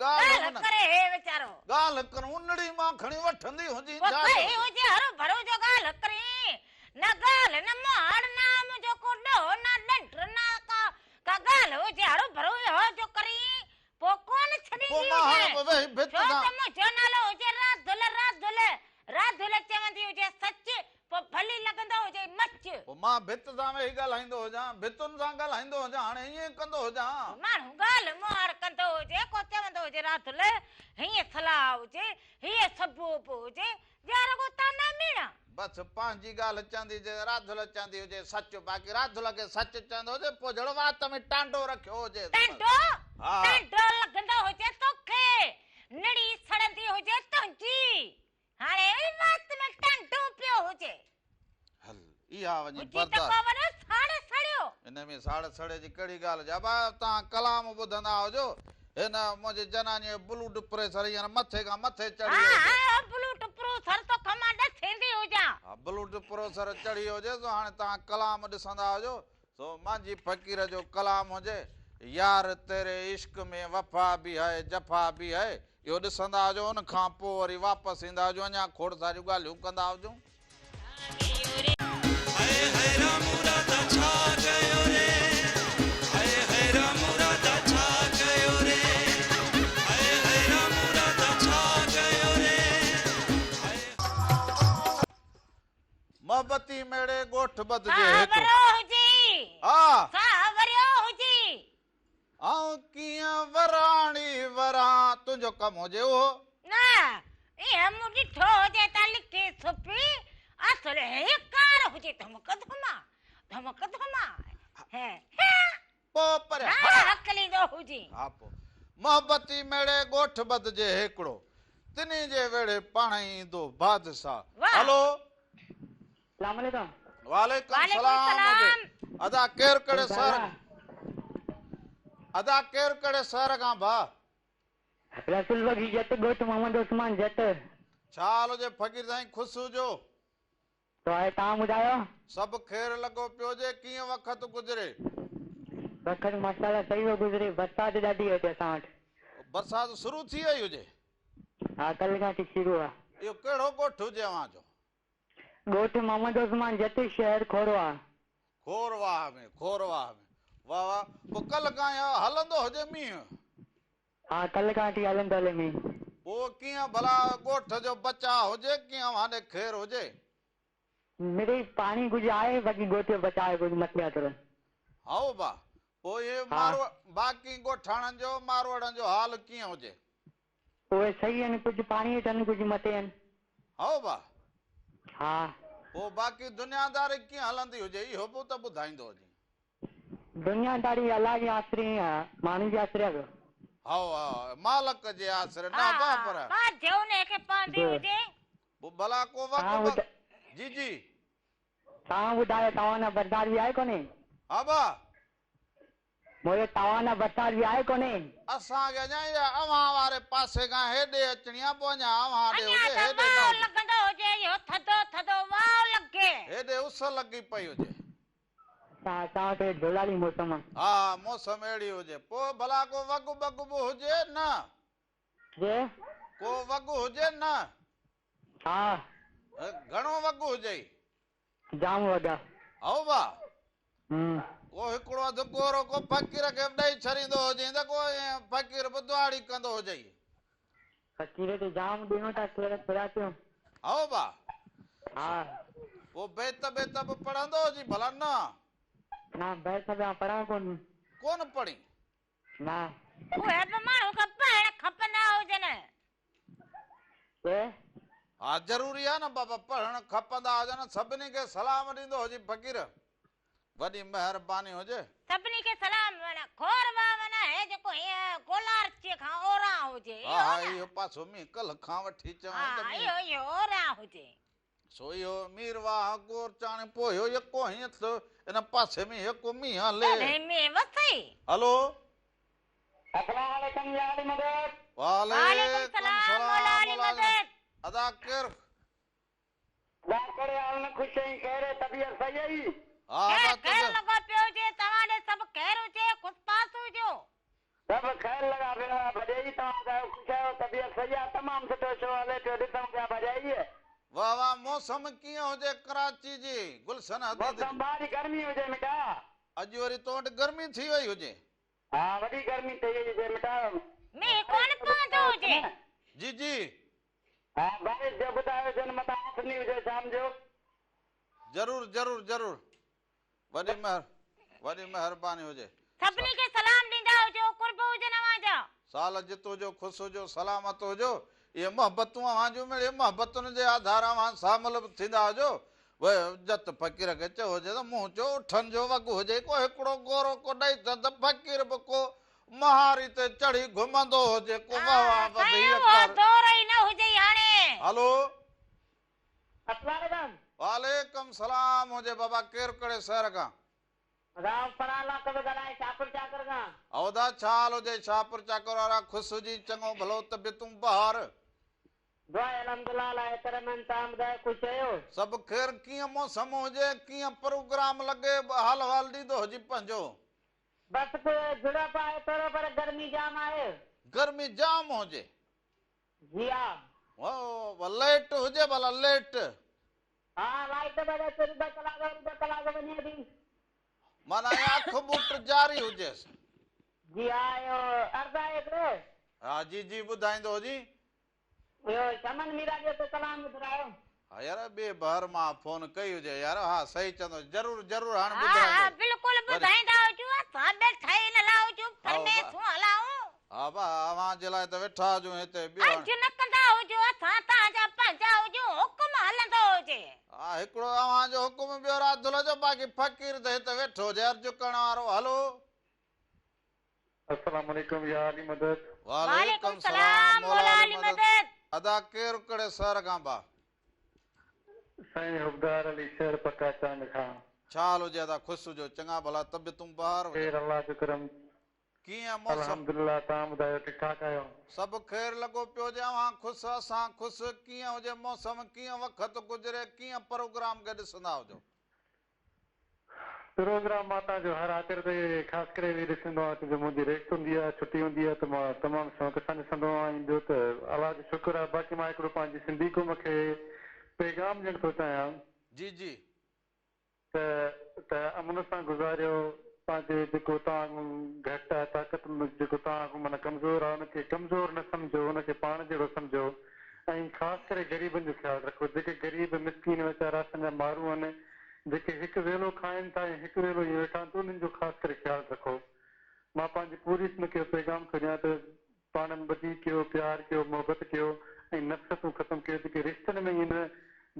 ڳالهه ڳالهه ڪري هي ويچارو. ڳالهه ڪران، انڙي مان کڻي وٺندي هجين پوء ڇا صحيح هجي هروڀرو جو ڳالهه ڪرين. نه ڳالهه نه مهاڙ نه منهنجو ڪو ڏوهه نه ڏنڊ نه ڪا ڪا ڳالهه هجي هروڀرو اهو جو ڪرين. پوء ڪونه ڇڏيندي پوء مان هاڻ هجي، به ويهي ڀت ڇو سان. ته منهنجو نالو هجي راڌل، راڌل، راڌل چوندي هجي سچ، پوء ڀلي لڳندو هجي مچ. پوء مان ڀت سان ويهي ڳالهائيندو هجان، ڀتن سان ڳالهائيندو هجان، هاڻي ائين ڪندو هجان. ماڻهو ڳالهه مهاڙ ڪندو هجي، ڪو چوندو هجي راڌل، هيئن صلاح هجي، هيء صبح به هجي، يا رڳو طعنا ميڻا. بس پنهنجي ڳالهه چوندي هجي، راڌل چوندي هجي سچ، باقي راڌل کي سچ چوندو هجي، پوء جهڙو وات ۾ ٽانڊو رکيو هجيس. ٽانڊو؟ ها. ٽانڊو لڳندو هجي توکي، نڙي سڙندي هجي تنهنجي، هاڻي به وات ۾ ٽانڊو پيو هجي. هل، اها وڃي هجي ته برداشت. ڪو وڏو ساڙ سڙيو. ان ۾ ساڙ سڙي جي ڪهڙي ڳالهه هجي. ابا توهان ڪلام ٻڌندا هجو، هن منهنجي جنانيء جو بلوڊ پريسر هينئر مٿي کان مٿي چڙهي ها ويو هجي. ها بلوڊ پروسر توکان مان ڏسيندي هجان. ها بلوڊ پروسر چڙهي ويو هجي سو هاڻي توهان ڪلام ڏسندا هجو سو مانجهي فقير جو ڪلام هجي يار تيري عشق ۾ وفا ڀي هي جفا ڀي هي اهو ڏسندا هجو ان کان پوء وري واپس ايندا هجو اڃا کوڙ ساريون ڳالهيون ڪندا هجون. هاء هاء رام راڌا ڇا ڪيو ري هاء هاء رام راڌا ڇا ڪيو ري هاء هاء رام راڌا ڇا ڪيو ري هاء. محبتي ميڙي ڳوٺ ٻڌجي هڪ. ساهه وريو هجي. ها. ساهه وريو هجي. آئون ڪيئن وراڻي وران تنهنجو ڪم هجي اهو. نه ايئن مون ڏٺو هجي ته لکي ڇپي اصل هيڪار هجي ڌمڪ ڌما ڌمڪ ڌما هي هي. پوء پريان ها هڪليندو هجي. ها پوء محبتي ميڙي ڳوٺ ٻڌجي هيڪڙو تنهي جي ويڙهي پاڻهئي ايندو بادشاهه. هلو. سلام عليڪم. وعليڪم سلام هجي ادا ڪير ڪهڙي شهر ادا ڪير ڪهڙي شهر کان ڀاء. رسول بخش جت ڳوٺ محمد عثمان جت. ڇا حال هجي فقير سائين خوش هجو. تو آهي توهان ٻڌايو. سڀ خير لڳو پيو هجي ڪيئن وقت گذري. وقت ماشاءالله صحيح پيو گذري برسات ڏاڍي هتي اسان وٽ. برسات شروع ٿي وئي هجي. ها ڪلهه کان ٿي شروع آ. اهو ڪهڙو ڳوٺ هجي اوهان جو. ڳوٺ محمد عثمان جت شهر کورواهه. کورواهه ۾ کورواهه ۾ واه واه پوء ڪلهه کان اهو هلندو هجي مينهن. ها ڪلهه کان وٺي هلندو هلي مينهن. پوء ڪيئن ڀلا ڳوٺ جو بچاء هجي ڪيئن اوهان ڏي خير هجي. مڙئي پاڻي ڪجهه آهي باقي ڳوٺ جو بچاء آهي ڪجهه مٿي آ ٿورو. هائو با پوء اهي مارو باقي ڳوٺاڻن جو ماروئڙن جو حال ڪيئن هجي. اهي صحيح آهن ڪجهه پاڻي هيٺ آهن ڪجهه مٿي آهن. هائو با. ها. پوء باقي دنياداري ڪيئن هلندي هجي اهو به ته ٻڌائيندو هجين. دنياداري الله جي آسري آ ماڻهن جي آسري آ ٻيو. هائو هائو مالڪ جي آسري نه با پر. ها ٻاجهه انهي کي پوندي هجي. پوء ڀلا ڪو وقت به جي جي. توهان ٻڌايو توهان ڏانهن برسات به آهي ڪونهي؟ ها با. مولوي توهان ڏانهن برسات به آهي ڪونهي؟ اسان کي اڃا اها اوهان واري پاسي کان هيڏي اچڻي آ پوء اڃا اوهان ڏي اڃا هجي ته هيڏي نه واء هجي. لڳندو هجي اهو ٿڌو ٿڌو واء لڳي. هيڏي اس لڳي پئي هجي. اسان وٽ جهولالي موسم آ. ها موسم اهڙي هجي. پوء ڀلا ڪو وڳ ٻڳ به هجي نه؟ جي؟ ڪو وڳ هجي نه؟ ها. گهڻو وڳ هجئي؟ جام وڳ آ. هائو ڀا. ڪو هڪڙو اڌ ڪورو ڪو فقير کي به ڏئي ڇڏيندو هجين ته ڪو ائين فقير به دعاڙي ڪندو هجئي. فقير کي جام ڏيون ٿا ٿورا ٿورا ٿيون. هائو ڀا. ها. پوء بيت بيت به پڙهندو هجين ڀلا نه؟ نه بيت به آئون پڙهان ڪونه. ڪونه پڙهين؟ نه. اهي به ماڻهو کي پڙهڻ کپندا هجن. ڪي؟ ها ضروري آ نه بابا پڙهڻ کپندا هجن سڀني کي سلام ڏيندو هجي فقير وڏي مهرباني هجي. سڀني کي سلام معنيٰ کور واهه معنيٰ هي جيڪو هيئن گولاڙچي کان اوران هجي ها اهو ها نه. اهو پاسو مينهن ڪلهه کان وٺي چوان ته ها مينهن. اهو اهو اوران هجي. سو اهو مير واهه گورچاڻي پوء اهو يڪو هيئن ٿيو ان پاسي ۾ يڪو مينهن هلي. تڏهن مينهن وسئي. هلو. السلام عليڪم يا علي مدد. وعليڪم وعليڪم سلام سلام مولا علي مولا علي مدد. ادا ڪير. ادا ڪهڙي حال ۾ خوش ۽ خير طبيعت صحيح اهي. ها خير ادا خير تنهنجو. لڳو پيو هجي توهان ڏي سڀ خير هجي خوش باش هجو. سڀ خير لڳا پيو آ ڀڄائي توهان ٻڌايو خوش آهيو طبيعت صحيح آ تمام سٺو شو هلي پيو ڏسون پيا ڀڄائي. واه واه موسم ڪيئن هجي ڪراچي جي گلشن حديد موسم جي. ٻاهري گرمي هجي مٺا. اڄ وري تو وٽ گرمي ٿي وئي هجي. ها وڏي گرمي ٿي وئي هجي مٺا. مينهن ڪونه پوندو هجي. جي جي. ها بارش جو ٻڌايو جن متان آسني هجي شام جو. ضرور ضرور ضرور وڏي مهر وڏي مهرباني هجي. سڀني کي سلام ڏيندا هجو قرب هجن اوهان جا. سال جت هجو خوش هجو سلامت هجو اهي محبتون اوهان جون مڙئي محبتن جي آڌار اوهان شامل به ٿيندا هجو جت فقير کي چيو هجي ته مون چيو اٺن جو وڳ هجي ڪو هڪڙو گورو ڪو ڏئي ته ته فقير به ڪو مهاري تي چڙهي گهمندو هجي ڪو وهه واه وڌ سائين هيء اهو ڪر. دور ئي نه هجي هاڻي. هلو. السلام عليڪم. وعليڪم سلام هجي بابا ڪير ڪهڙي شهر کان. رام فرحان لاکو ٿو ڳالهايان شاهپور چاڪر کان. او ادا ڇا حال هجي شاهپور چاڪر وارا خوش هجين چڱو ڀلو طبيعتون بهار. دعا آهي الحمدلله الله جي ڪرم آهن توهان ٻڌايو خوش آهيو. سڀ خير ڪيئن موسم هجي ڪيئن پروگرام لڳي حال احوال ڏيندو هجي پنهنجو. بس جهڙپ آهي ٿورو پر گرمي جام آهي. گرمي جام هجي. جي ها. او ليٽ هجي ڀلا ليٽ. ها لائيٽ به اچي ٿي ٻه ڪلاڪ وري ٻه ڪلاڪ وڃي ٿي. معنيٰ ائين اک ٻوٽ جاري هجيس. جي ها اهو عرض آهي هڪڙو. ها جي جي ٻڌائيندو هجين. اهو چمن ميرا جو ته ڪلام ٻڌرايو. ها يار ٻئي بهر مان فون ڪئي هجي يار ها صحيح چوندو ضرور ضرور هاڻ ها ها ٻڌرائيندو بلڪل وري. ٻڌائيندا هجون اسان ٻيٺا ئي نه لاهه هجون هائو با فرمائشون هلائون. ها با اوهان جي لاء ته ويٺا هجون هتي ٻيو هاڻ. عرض نه ڪندا هجو اسان توهان جا پنهنجا هجون حڪم هلندو هجي. ها هڪڙو اوهان جو حڪم ٻيو راڌل جو باقي فقير ته هت ويٺو هجي عرض ڪرڻ وارو هلو. السلام عليڪم يا علي مدد. وعليڪم سلام مولا علي مدد. ادا ڪير ڪهڙي شهر کان ڀا. سائين حبدار علي شهر پڪا چانگ کان. ڇا حال هجي ادا خوش هجو چڱا ڀلا طبيعتون بهار هجن. خير الله جو ڪرم. ڪيئن موسم. الحمدلله توهان ٻڌايو ٺيڪ ٺاڪ آهيو. سڀ خير لڳو پيو هجي اوهان خوش اسان خوش ڪيئن هجي موسم ڪيئن وقت گذري ڪيئن پروگرام کي ڏسندا هجو. پروگرام مان توهان جو هر آچر تي خاص ڪري ويهي ڏسندو آهيان ڇو جو منهنجي ريسٽ هوندي آهي ڇٽي هوندي آهي ته مان تمام شوق سان ڏسندو آهيان ۽ ٻيو ته الله جو شڪر آهي باقي مان هڪڙو پنهنجي سنڌي قوم کي پيغام ڏيڻ ٿو چاهيان جي جي. ته ته امن سان گذاريو پنهنجي جيڪو توهان کان گهٽ آهي طاقت ۾ جيڪو توهان کان معنيٰ ڪمزور آهي ان کي ڪمزور نه سمجهو ان کي پاڻ جهڙو سمجهو ۽ خاص ڪري غريبن جو خيال رکو جيڪي غريب مسڪين ويچارا اسان جا مارو آهن جيڪي هڪ ويلو کائن ٿا ۽ هڪ ويلو ائين ويٺا آهن ته انهن جو خاص ڪري خيال رکو. مان پنهنجي پوري اسم کي اهو پيغام ٿو ڏيان ته پاڻ ۾ ٻڌي ڪيو، پيار ڪيو، محبت ڪيو ۽ نفرتون ختم ڪيو، جيڪي رشتن ۾ ائين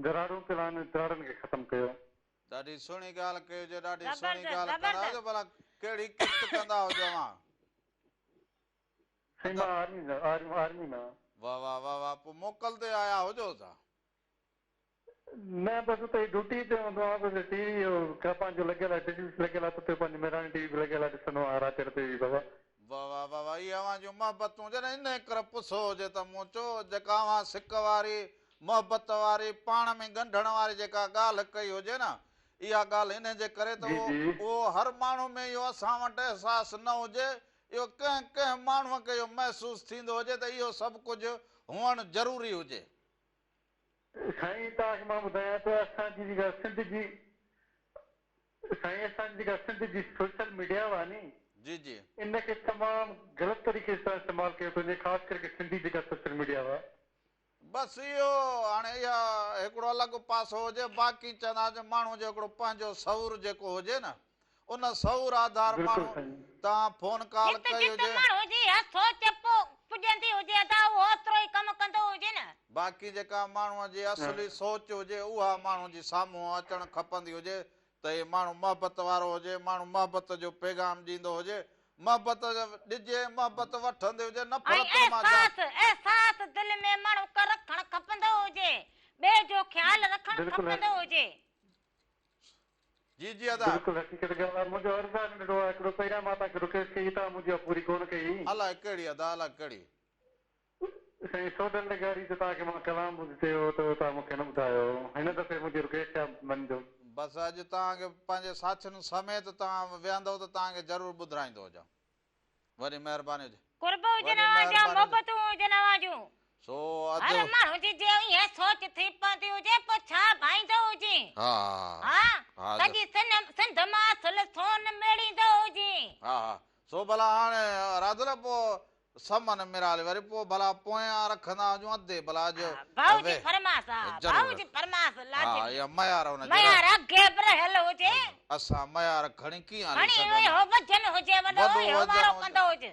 دراڙون پيل آهن انهن دراڙن کي ختم ڪيو. ڏاڍي سهڻي ڳالهه ڪئي هجي ڏاڍي سهڻي زبردست ڳالهه ڪندا زبردست. هجو ڀلا ڪهڙي قسط ڪندا هجو اوهان. سائين مان آرمي آرمي ۾ آهيان. واه واه واه واه پوء موڪل تي آيا هجو ڇا. نه بس اتي ئي ڊيوٽي تي هوندو آهيان بس ٽي وي اهو پنهنجو لڳل آهي ڊش وش لڳل آهي ته اتي پنهنجي مهراڻ ٽي وي به لڳل آهي ڏسندو آهيان رات رات ويهي بابا. واه واه واه واه اهي اوهان جون محبتون جڏهن انهي ڪري پڇو هجي ته مون چيو جيڪا اوهان سڪ واري محبت واري پاڻ ۾ ڳنڍڻ واري جيڪا ڳالهه ڪئي هجي نه اها ڳالهه انهي جي ڪري ته جي اهو جي. اهو هر ماڻهو ۾ اهو اسان وٽ احساس نه هجي اهو ڪنهن ڪنهن ماڻهو کي اهو محسوس ٿيندو هجي ته اهو سڀ ڪجهه هئڻ ضروري هجي. سائين توهان کي مان ٻڌايان ته اسان جي جيڪا سنڌ جي سائين اسان جي جيڪا سنڌ جي سوشل ميڊيا آ ني جي جي. ان کي تمام غلط طريقي سان استعمال ڪيو ٿو وڃي خاص ڪري سنڌي جيڪا سوشل ميڊيا آ. بس اهو هاڻي اها هڪڙو الڳ پاسو هجي باقي چوندا جو ماڻهو جو هڪڙو پنهنجو شعور جيڪو هجي نه ان شعور آڌار بلڪل ماڻهو سائين. توهان فون ڪال جت ڪئي جت هجي. ماڻهو جي اها سوچ پڄندي هجي ادا اهو اوترو ئي ڪم ڪندو هجي نه. باقي جيڪا ماڻهوء جي اصلي سوچ هجي اها ماڻهو جي سامهون اچڻ کپندي هجي ته هي ماڻهو محبت وارو هجي، ماڻهو محبت جو پيغام ڏيندو هجي، محبت ڏجي محبت وٺندي هجي، ۽ نفرتن مان جان. احساس، احساس دل ۾ ماڻهو کي رکڻ کپندو هجي، ٻئي جو خيال رکڻ بلڪل کپندو هجي. جي جي ادا. بلڪل حقيقت ڳالهه آهي منهنجو عرض آهي ننڍڙو آهي هڪڙو پهريان مان توهان کي رڪويسٽ ڪئي توهان منهنجي اها پوري ڪونه ڪئي. الائي ڪهڙي ادا الائي ڪهڙي. سائين سوڍل لغاري جو توهان کي مان ڪلام ٻڌ چيو هو ته اهو توهان مون کي نه ٻڌايو هو. هن دفعي منهنجي رڪويسٽ آهي مڃجو. بس اڄ توهان کي پنهنجي ساٿين سميت توهان ويهندؤ ته توهان کي ضرور ٻڌرائيندو هجان. وڏي مهرباني هجي. قرب هجن وڏي اوهان جا مهرباني هجي. محبتون هجن اوهان جون. سو هر اڄ. ماڻهو جي جي ائين سوچ ٿي پوندي هجي پوء ڇا ڀائيندو هجين. ها ها ها سڄي سنڌ مان اصل سون ميڙيندو هجين. ها ها سو ڀلا هاڻي راڌل پوء سمن مرالي وري پوء ڀلا پويان رکندا هجون ادي ڀلا اڄ ڀائو جي ويهه فرماس ها ضرور ڀائو جي فرماس ها لازمي اها ميار ان جي ميار اڳي به رهيل هجي. اسان ميار کڻي ڪيئن هلي کڻي سگهندا. اهو وزن هجي وڏو وڏو اهو وزن وارو هجي. ڪندو هجي.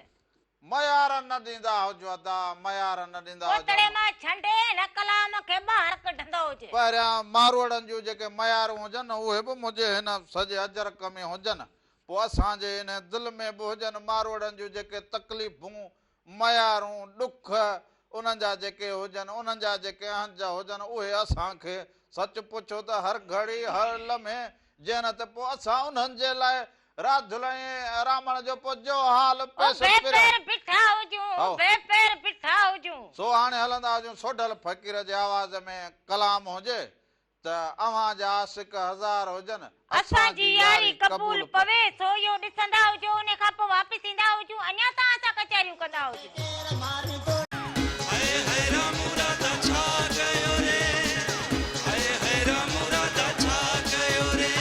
ميار نه ڏيندا هجو ادا ميار نه ڏيندا هجو. پوتڙي مان ڇنڊي هن ڪلام کي ٻاهر ڪڍندو هجي. پهريان ماروئڙن جون جيڪي ميارون هجن اهي به منهنجي هن سڄي اجرڪ ۾ هجن پوء اسان جي انهي دل ۾ به هجن ماروئڙن جون جيڪي تڪليفون، ميارون، ڏک، انهن جا جيڪي هجن، انهن جا جيڪي اهنج هجن، اهي اسان کي سچ پڇو ته هر گهڙي، هر لمحي، جنهن ته پوء اسان انهن جي لاء راڌل ۽ رامڻ جو پوء جو حال او پيش بي پريان. پير بيٺا هجون، هائو. بي پير بيٺا هجون. سو هاڻي هلندا هجون سوڍل فقير جي آواز ۾ ڪلام هجي ته اوهان جا عاشق هزار هجن، اسان جي ياري قبول پوي، سو اهو ڏسندا هجو، انهي کان پوء واپس ايندا هجون، اڃا توهان سان ڪچهريون ڪندا هجون. هاء هاء رامو راڌا ڇا ڪيو ري هاء هاء رامو راڌا ڇا ڪيو ري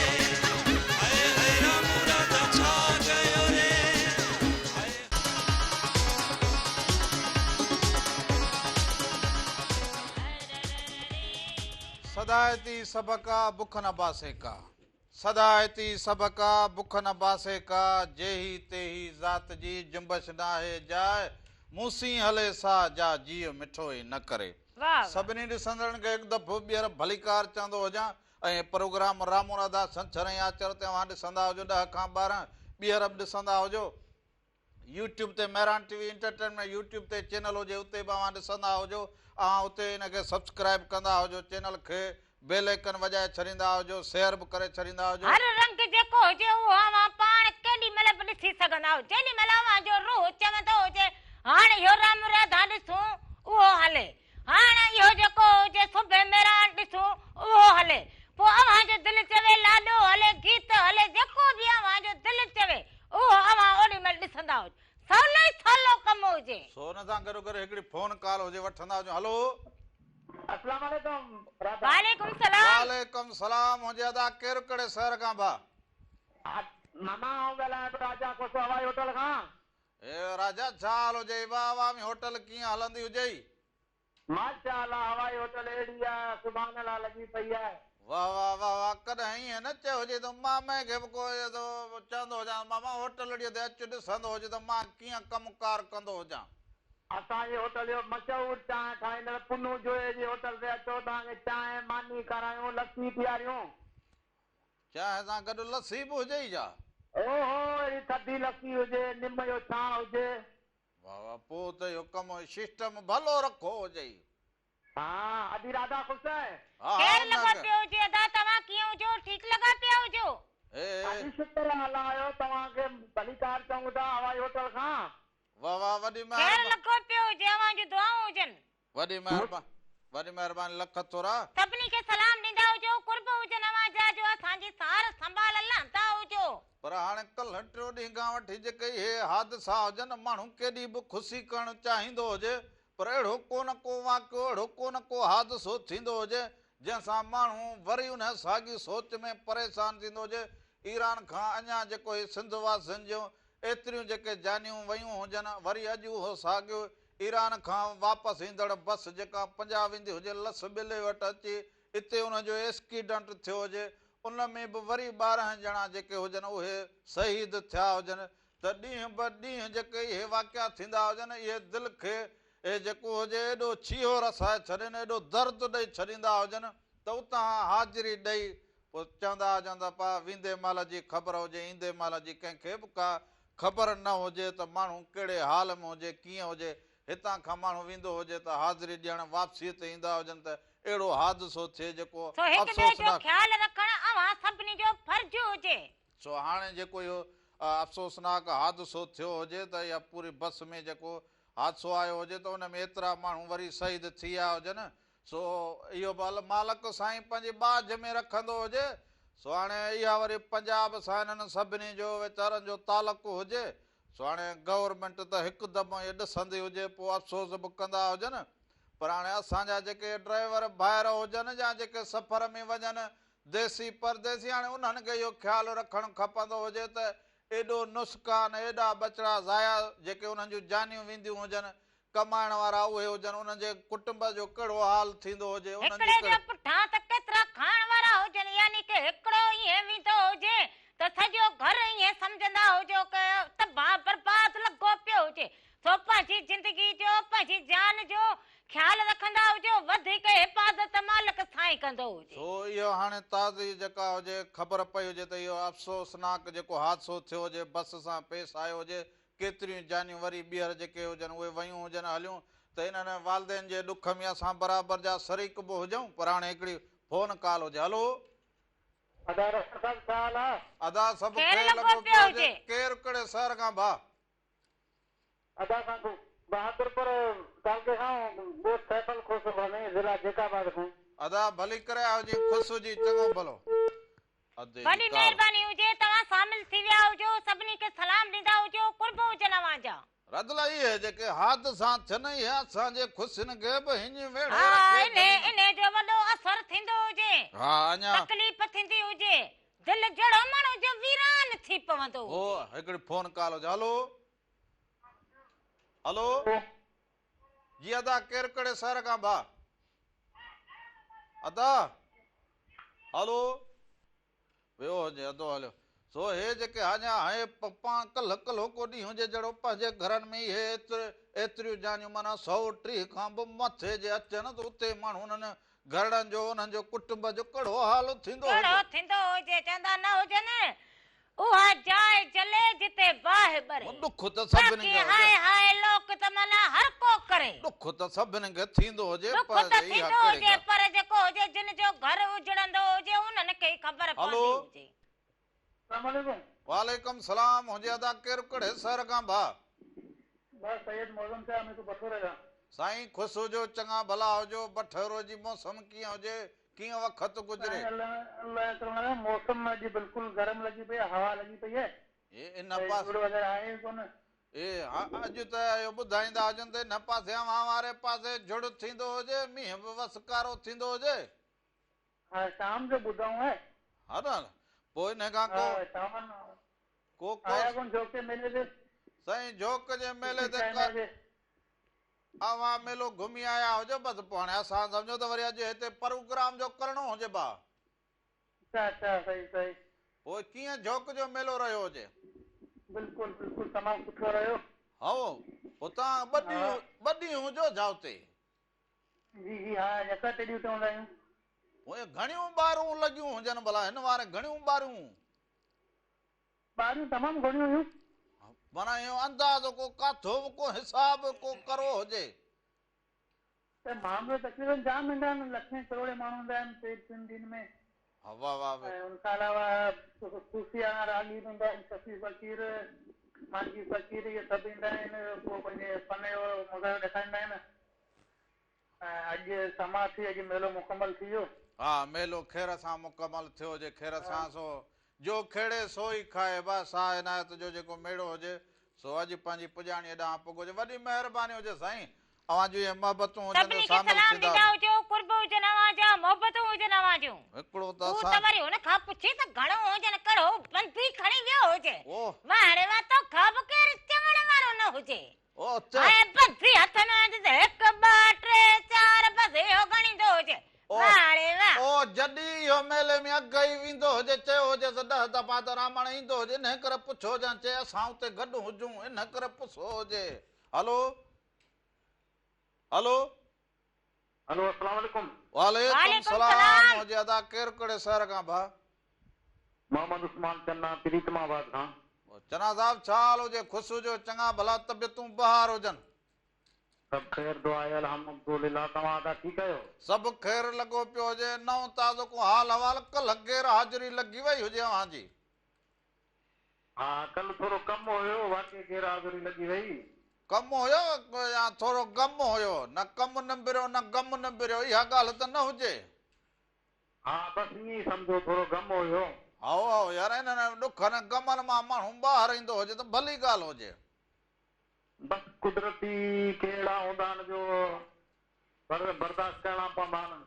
هاء هاء رامو راڌا ڇا ڪيو ري هاء. سدائتي سڀڪا بک نه باسي ڪا. سدائتي سڀڪا بک نه باسي ڪا، جيهي تيهي ذات جي جنبش ناهي جاء، مون سين هلي سا جا جيء مٺو ئي نه ڪري. سڀني ڏسندڙن کي هڪ دفعو ٻيهر ڀليڪار چوندو هجان ۽ پروگرام رامو راڌا ڇنڇر ۽ آچر تي اوهان ڏسندا هجو ڏهه کان 12 ٻيهر به ڏسندا هجو. يوٽيوب تي Mehran T V entertainment YouTube تي چينل هجي اتي به اوهان ڏسندا هجو اوهان اتي ان کي سبسڪرائب ڪندا هجو چينل کي بيل آئيڪن وڄائي ڇڏيندا هجو شيئر به ڪري ڇڏيندا هجو. هر رنگ جيڪو هجي اهو اوهان پاڻ ڪيڏي مهل به ڏسي سگهندا آهيو جيڏي مهل اوهان جو روح چوندو هجي هاڻ اهو رام راڌا ڏسون اهو هلي هاڻ اهو جيڪو هجي صبح مهراڻ ڏسون اهو هلي پوء اوهان جو دل چوي لاڏو هلي گيت هلي جيڪو به اوهان جو دل چوي اهو اوهان اوڏي مهل ڏسندا هجو سولو ئي سولو ڪم هجي. سو ان سان گڏو گڏ هڪڙي فون ڪال هجي وٺندا هجون هلو. اسلام عليڪم راڌا. وعليڪم سلام. وعليڪم سلام هجي ادا ڪير ڪهڙي شهر کان ڀا. ماما آئون ڳالهايان پيو راجا کوسو هوائي هوٽل کان. اي راجا ڇا حال هجئي ڀا عوامي هوٽل ڪيئن هلندي هجئي. ماشاء الله هوائي هوٽل اهڙي آ سبحان الله لڳي پئي آ. واه واه واه واه ڪڏهن ائين نه چيو هجي ته مامي کي به ڪو چوندو هجان ماما هوٽلڙيء تي اچ ڏسندو هجي ته مان ڪيئن ڪم ڪار ڪندو هجان. اسان جي هوٽل جو مشهور چانهه ٺاهيندڙ پنهون جويي جي هوٽل تي اچو توهان کي چانهه ماني کارايون لسي پياريون. چانهه سان گڏ لسي به هجئي ڇا؟ اوهو اهڙي ٿڌي لسي هجي نم جو ڇانء هجي. واه واه پوء ته اهو ڪم سسٽم ڀلو رکو هجئي. ها ادي راڌا خوش آهين؟ ها ها خير ان لڳو کي. پيو هجي ادا توهان ڪيئن هجو ٺيڪ لڳا پيا هجو. هي هي. ادي شڪر آ الله جو توهان کي ڀليڪار چئون ٿا هوائي هوٽل کان. واه واه وڏي خير مهرباني. لڳو پيو هجي اوهان جون دعائون هجن. وڏي مهرباني وڏي مهرباني لک ٿورا. سڀني کي سلام ڏيندا هجو قرب هجن اوهان جا جو اسان جي سار سنڀال لهندا هجو. پر هاڻي ڪلهه ٽيون ڏينهن کان وٺي جيڪي اهي حادثا هجن ماڻهو ڪيڏي به خوشي ڪرڻ چاهيندو هجي پر اهڙو ڪو نه ڪو واقعو اهڙو ڪو نه ڪو حادثو ٿيندو هجي جنهن سان ماڻهو وري ان ساڳي سوچ ۾ پريشان ٿيندو هجي ايران کان اڃا جيڪو هي سنڌ واسين جون ايتريون جيڪي جانيون ويون هجن وري اڄ اهو ساڳيو ايران کان واپس ايندڙ بس جيڪا پنجاب ويندي هجي لس ٻيلي وٽ اچي اتي ان جو ايسڪيڊنٽ ٿيو هجي ان ۾ به وري 12 ڄڻا جيڪي هجن اهي شهيد ٿيا هجن ته ڏينهن به ڏينهن جيڪي اهي واقعا ٿيندا هجن اهي دل کي اهي جيڪو هجي ايڏو ڇيهو رسائي ڇڏين، ايڏو درد ڏئي ڇڏيندا هجن ته اتان حاضري ڏئي پوء چوندا هجن ته پا ويندي مهل جي خبر هجي ايندي مهل جي ڪنهن کي به ڪا خبر نه هجي ته ماڻهو ڪهڙي حال ۾ هجي ڪيئن هجي هتان کان ماڻهو ويندو هجي ته حاضري ڏيڻ واپسيء تي ايندا هجن ته اهڙو حادثو ٿئي جيڪو سو هڪ ٻئي جو افسوسناڪ. خيال رکڻ اوهان سڀني جو فرض هجي. سو هاڻي جيڪو اهو افسوسناڪ حادثو ٿيو هجي ته اها پوري بس ۾ جيڪو حادثو آيو هجي ته ان ۾ ايترا ماڻهو وري شهيد ٿي ويا هجن سو اهو به المالڪ سائين پنهنجي ٻاجهه ۾ رکندو هجي سو هاڻي اها وري پنجاب سان انهن سڀني جو ويچارن جو تعلق هجي سو هاڻي گورنمينٽ ته هڪدم اهي ڏسندي هجي پوء افسوس به ڪندا هجن پر هاڻي اسان جا جيڪي ڊرائيور ڀائر هجن يا جيڪي سفر ۾ وڃن ديسي پرديسي هاڻي انهن کي اهو خيال رکڻ کپندو هجي ته ايڏو نسقان ايڏا ٻچڙا ضايع جيڪي انهن جون جانيون وينديون هجن ڪمائڻ وارا اهي هجن انهن جي ڪٽنب جو ڪهڙو حال ٿيندو هجي انهن جي هڪڙي جي ڪهڙو. پٺان ته ڪيترا کائڻ وارا هجن يعني ڪه هڪڙو ائين ويندو هجي ته سڄو گهر ائين سمجهندا هجو ڪه تباهه برباد لڳو پيو هجي سو پنهنجي زندگي جو پنهنجي جان جو خيال رکندا هجو وڌيڪ حفاظت مالڪ سائين ڪندو هجي. سو اهو هاڻي تازي جيڪا هجي خبر پئي هجي ته اهو افسوسناڪ جيڪو حادثو ٿيو هجي بس سان پيش آيو هجي ڪيتريون جانيون وري ٻيهر جيڪي هجن اهي ويون هجن هليون ته انهن والدين جي ڏک ۾ اسان برابر جا شريڪ به هجون پر هاڻي هڪڙي فون ڪال هجي هلو. ادا رسول صاحب ڇا حال آ. ادا سڀ خير خير لڳو لڳو پيو پيو هجي هجي. ڪير ڪهڙي شهر کان ڀاء. ادا اسان بهادرپور تعلقي کان ڳوٺ سيفل کوسو ڀانئي ضلع جيڪب آباد کان. ادا ڀلي ڪري آيو هجين خوش هجين چڱو ڀلو. ادي جي وڏي ڪال. مهرباني هجي توهان شامل ٿي ويا هجو سڀني کي سلام ڏيندا هجو قرب هجن اوهان جا. رڌل اهي جيڪي حادثا ٿين اهي اسان جي خوشين کي به هڃ ويڙهي ها رکي انهي ڇڏين. انهي جو وڏو اثر ٿيندو هجي. ها اڃا. تڪليف ٿيندي هجي دل جهڙو ماڻهو جو ويران ٿي پوندو هو هجي. هڪڙي فون ڪال هجي هلو هلو جي ادا ڪير ڪهڙي شهر کان ڀاء ادا هلو ويو هجي ادو هليو سو هي جيڪي اڃا هي پاڻ ڪلهه ڪلهوڪو ڏينهن هجي جهڙو پنهنجي گهرن ۾ اهي ايتريون جانيون معنيٰ 130 کان به مٿي جي اچن ته اتي ماڻهو انهن گهرڙن جو انهن جو ڪٽنب جو ڪهڙو حال ٿيندو هجي. ڪهڙو ٿيندو هجي چوندا نه هجن اها جاء جلي جتي باهه ٻري. ڏک ته سڀني باقي کي هجي. هاء هاء لوڪ ته معنيٰ هر ڪو ڪري. ڏک ته سڀني کي ٿيندو هجي ڏک پر ته اها ٿيندو ڪهڙي هجي ڳالهه. پر جيڪو هجي جن جو گهر اجڙندو هجي انهن کي ئي خبر هلو. پوندي هجي. السلام عليڪم. وعليڪم سلام هجي ادا ڪير ڪهڙي شهر کان ڀاء. بس سيد معظم شاهه ميڪو بٺوري کان. سائين خوش هجو چڱا ڀلا هجو بٺورو جي موسم ڪيئن هجي ڪيئن وقت گذري. سائين الله الله جو ڪرم آهي موسم اڄ بلڪل گرم لڳي پئي آهي هوا لڳي پئي آهي اي ان ۽ پاس جهڙ وغيره آهي ئي ڪونه. اي اڄ ته اهو ٻڌائيندا هجن ته ان پاسي اوهان واري پاسي جهڙ ٿيندو هجي مينهن به وسڪارو ٿيندو هجي. ها شام جو ٻڌائون آهي. ها نه پوء انهي کان ڪو ها شام ڪو ڪو آيا ڪونه جهوڪ جي ميلي تي. سائين جهوڪ جي ميلي تي خوشي ڪا ڇانيل جي. اوهان ميلو گهمي آيا هجو بس پوء هاڻي اسان سمجهو ته وري اڄ هتي پروگرام جو ڪرڻو هجي با. اڇا اڇا صحيح صحيح. پوء ڪيئن جهوڪ جو ميلو رهيو هجي. بلڪل بلڪل تمام سٺو رهيو. هائو پوء توهان ٻه ڏينهن ٻه ڏينهن هجو ڇا اتي. جي جي ها يڪا ٽي ڏينهن اتي هوندا آهيون. پوء گهڻيون ٻارون لڳيون هجن ڀلا هن واري گهڻيون ٻاريون. ٻاريون تمام گهڻيون هيون. معنيٰ اهو اندازو ڪو ڪاٿو به ڪو حساب ڪو کرو هجي. ته ماڻهو ته تقريبن جام ايندا آهن، لکين ڪروڙين ماڻهو ايندا آهن ٽي ٽن ڏينهن ۾. ها واه واه ۽ ان کان علاوه صوفياڻا راڳي به ايندا آهن، شفيع فقير، مانجهي فقير اهي سڀ ايندا آهن، پوء پنهنجي فن جو مظاهرو ڏيکاريندا آهن. ۽ اڄ سماع ٿي، اڄ ميلو مڪمل ٿي ويو. ها ميلو خير سان مڪمل ٿيو هجي خير سان سو جو کيڙي سو ئي کائي با شاهه عنايت جو جيڪو ميڙو هجي سو اڄ پنهنجي پڄاڻيء ڏانهن پڳو هجي وڏي مهرباني هجي سائين اوهان جون اهي محبتون هجن ته سڀني کي شامل سلام ٿيندا ڏيندا هجون. هجو قرب هجن اوهان جا محبتون هجن اوهان جون. هڪڙو ته تون ته اسان. وري هن کان پڇي ته گهڻو هجن ڪهڙو بندي کڻي ويو هجي اوه. واهه ڙي واهه توکان به ڪير چوڻ وارو نه هجي. او چ. ۽ بس هٿ ۾ هجيس هڪ، ٻه، ٽي، چار بس اهو ڳڻيندو هجي. او واهه ڙي واهه. او جڏهن اهو ميلي ۾ اڳ ئي ويندو هجي چيو هجيس 10 دفعا ته رامڻ ايندو هجي انهي ڪري پڇيو هجان چي اسان اتي گڏ هجون انهي ڪري پڇو هجي. هلو. هلو. هلو السلام عليڪم. وعليڪم سلام هجي ادا ڪير ڪهڙي شهر کان ڀاء. محمد عثمان چنا پريتم آباد کان. چنا صاحب ڇا حال هجي خوش هجو چڱا ڀلا طبيعتون بهار هجن. سڀ خير دعا آهي الحمدلله توهان ادا ٺيڪ آهيو. سڀ خير لڳو پيو هجي نئون تازو ڪو حال احوال ڪلهه غير حاضري لڳي وئي هجي اوهان جي. ها ڪلهه ٿورو ڪم هيو واقعي غير حاضري لڳي وئي. ڪم هيو يا ٿورو غم هيو نه ڪم نبريو نه غم نبريو اها ڳالهه ته نه هجي. ها بس ائين ئي سمجهو ٿورو غم هيو. هائو هائو يار انهن ڏکن غمن مان ماڻهو ٻاهر ايندو هجي ته ڀلي ڳالهه هجي. بس قدرتي ڪي اهڙا هوندا آهن جو برداشت ڪرڻا پوندا آهن.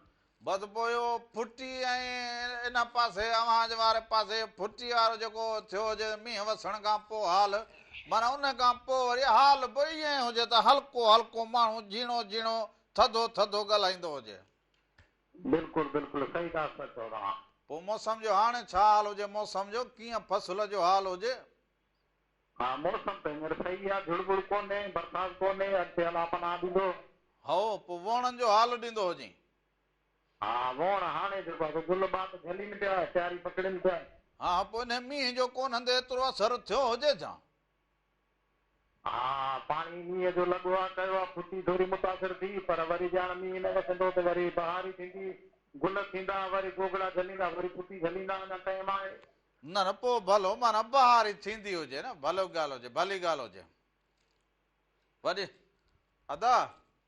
بس پوء اهو ڦٽي ۽ ان پاسي اوهان جي واري پاسي ڦٽي وارو جيڪو ٿيو هجي مينهن وسڻ کان پوء حال معنيٰ ان کان پوء وري حال به ائين هجي ته هلڪو هلڪو ماڻهو جهيڻو جهيڻو ٿڌو ٿڌو ڳالهائيندو هجي. بلڪل بلڪل صحيح ڳالهه ٿا چئو توهان. پوء موسم جو هاڻي ڇا حال هجي موسم جو ڪيئن فصل جو حال هجي. ها موسم ته هينئر صحيح آ جهڙ ٻڙ ڪونهي برسات ڪونهي اڳتي الله پناهه ڏيندو. هائو پوء ووڻن جو حال ڏيندو هجين. ها ووڻ هاڻي جيڪو آ سو گل ٻات جهلين پيا سياري پڪڙين پيا. ها پوء انهي مينهن جو ڪونهندي ايترو اثر ٿيو هجي ڇا؟ ها پاڻي مينهن جو لڳو آ ڪيو آ ڦٽي ٿوري متاثر ٿي پر وري ڄاڻ مينهن نه وسندو ته وري بهاري ٿيندي گل ٿيندا وري گوگڙا جهليندا وري ڦٽي جهليندا اڃا ٽائيم آهي. نه نه پوء ڀلو معنيٰ بهاري ٿيندي هجي نه ڀلو ڳالهه هجي ڀلي ڳالهه هجي وڏي ادا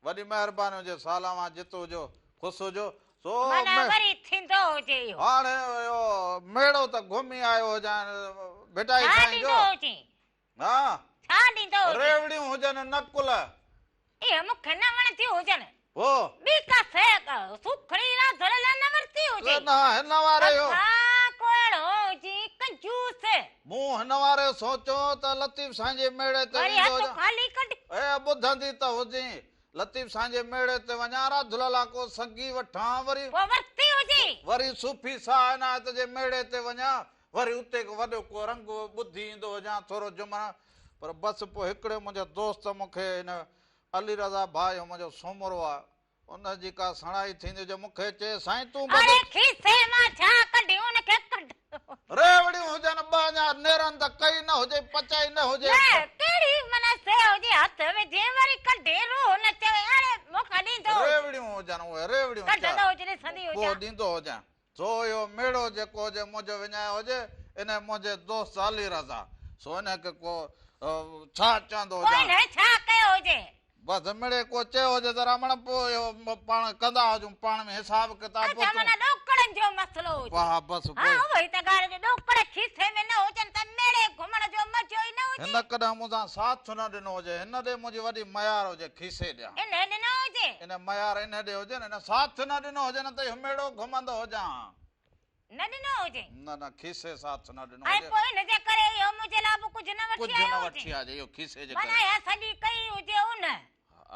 وڏي مهرباني هجي سال اوهان جت هجو خوش هجو سو معنيٰ وري ٿيندو هجي اهو. هاڻي اهو ميڙو ته گهمي آيو هجان ڀٽائي ڇا سائين جو. ڏيندو هجين. ها. ڇا ڏيندو هجين. ريوڙيون هجن نقل. اهي مون کي نه وڻنديون هجن. پوء. ٻي ڪا شيء سوکڙي راڌل لاء نه ورتي هجي. نه هن واري جو. صفا ڪو اهڙو هجين ڪنجوس. مون هن واري سوچيو ته لطيف سائين جي ميڙي تي وري ويندو هٿ هجان. خالي ڪڍي. اي ٻڌندي ته هجين. لطيف سائين جي ميڙي تي وڃان راڌل لاء ڪو سنگي وٺان وري. پوء ورتي هجي. وري صوفي شاهه عنايت جي ميڙي تي وڃان. وري اتي ڪو وڏو ڪو رنگ ٻڌي ايندو هجان ٿورو جهومڻ پر بس پوء هڪڙي منهنجي دوست مون کي هن علي رضا ڀاء اهو منهنجو سومرو آ ان جي ڪا سڻائي ٿيندي هجي مون کي چئي سائين تون اڙي کيسي مان ڇا ڪڍيون ان کي ڪڍ. ريوڙيون هجن ٻه اڃا نيرن ته ڪئي نه هجي پچائي نه هجي. نه ڪهڙي معنيٰ شيء هجي هٿ وجهين وري ڪڍين روح نه چوي اڙي مون کان ڏيندو هجي. ريوڙيون هجن اهي ريوڙيون چار ڪڍندو هجي ڏسندي پوء هجان. ڏيندو هجان. سو اهو ميڙو جيڪو هجي منهنجو وڃايو هجي، انهيء منهنجي دوست علي رضا، سو انهيء کي ڪو ڇا چوندو پوء هجان. انهيء ڇا ڪيو هجي؟ بس مڙئي ڪو چيو هجي ته رامڻ پوء اهو پاڻ ڪندا هجون پاڻ ۾ حساب ڪتاب پوء اڇا تون. معنيٰ ڏوڪڙن جو مسئلو هجي. ها بس ها پوء. اهو ئي ته ڳالهه جو ڏوڪڙ کيسي ۾ نه هجن ته ميڙي گهمڻ جو مزو ئي نه هجي. هن ڪڏهن مون سان ساٿ نه ڏنو هجي، هن ڏي منهنجي وڏي ميار هجي کيسي ڏيان. انهيء ڏنو هجي. ان ميار انهيء ڏي هجي نه، ان ساٿ نه ڏنو هجي نه ته اهو ميڙو گهمندو هجان ها. نه ڏنو هجي. نه نه کيسي ساٿ نه ڏنو ۽ هجي. پوء ان جي ڪري اهو منهنجي لاء به ڪجهه نه وٺي ڪجهه آيو نه هجي. وٺي آيو هجي اهو کيسي جي ڪري. معنيٰ اها سڄي ڪئي هجي ان.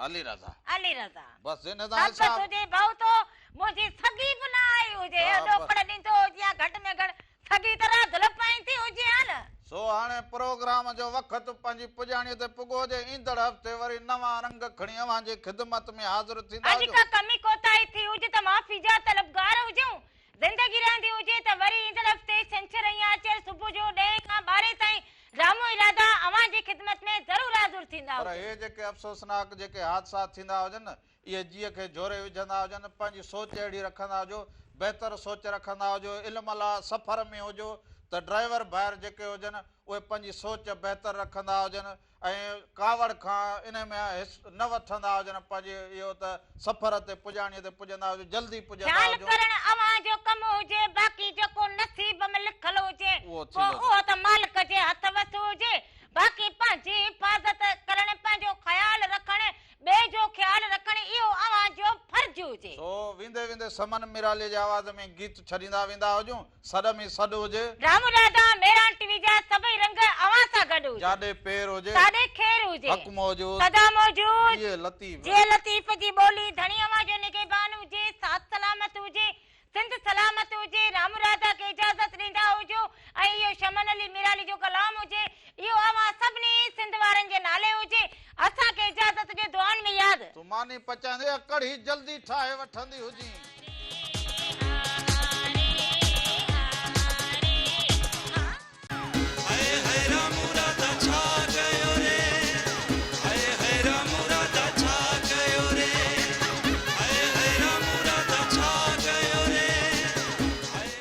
علي رضا. علي رضا. بس ان تان سابس حساب. هجي ڀائو تو منهنجي سڳي به نه آئي هجي. اهو ڏوڪڙ ڏيندو هجي يا گهٽ ۾ گهٽ سڳي ته راڌل پائيندي هجي ها نه. سو هاڻي پروگرام جو وقت پنهنجي پڄاڻيء تي پڳو هجي. ايندڙ هفتي وري نوان رنگ کڻي اوهان جي خدمت ۾ حاضر ٿيندا اڄ هجون. ڪا ڪمي ڪوتاهي ٿي هجي ته معافي جا طلبگار هجون. زندگي رهندي هجي ته وري ايندڙ هفتي ڇنڇر ۽ آچر صبح جو ڏهين کان ٻارهين تائين رامو ۽ راڌا اوهان جي خدمت ۾ ضرور حاضر ٿيندا پر هجن. اهي جيڪي افسوسناڪ جيڪي حادثا ٿيندا هجن اهي جيء کي جهوري وجهندا هجن، پنهنجي سوچ اهڙي رکندا هجو، بهتر سوچ رکندا هجو، علم لا سفر ۾ هجو ته ڊرائيور ڀائر جيڪي هجن اهي پنهنجي سوچ بهتر رکندا هجن ۽ ڪاوڙ کان انهي ۾ حص نه وٺندا هجن پنهنجي اهو ته سفر تي پڄاڻي تي پڄندا هجو جلدي پڄندا خيال هجو. ڪرڻ اوهان جو ڪم هجي باقي جيڪو نصيب ۾ لکل هجي اهو پوء ٿيندو. اهو ته مالڪ جي هٿ وس هجي باقي پنهنجي حفاظت ڪرڻ پنهنجو خيال رکڻ ٻئي جو خيال رکڻ اهو اوهان جو فرض هجي. سو ويندي ويندي سمن ميرالي جي آواز ۾ گيت ڇڏيندا ويندا هجون، سڏ ۾ سڏ هجي. رام راڌا ميران ٽي وي جا سڀئي رنگ اوهان سان گڏ هجن. جاڏي پير هجي. تاڏي خير هجي. حق موجود. سدا موجود. جيئي لطيف. جيئي لطيف جي ٻولي ڌڻي اوهان جو نگهبان هجي، ساٿ سلامت هجي. سنڌ سلامت هجي رام راڌا کي اجازت ڏيندا هجو ۽ اهو شمن علي ميرالي جو ڪلام هجي اهو اوهان سڀني سنڌ وارن جي نالي هجي اسان کي اجازت ڏيو دعائن ۾ ياد. تون ماني پچائيندين. ٺاهي وٺندي هجين.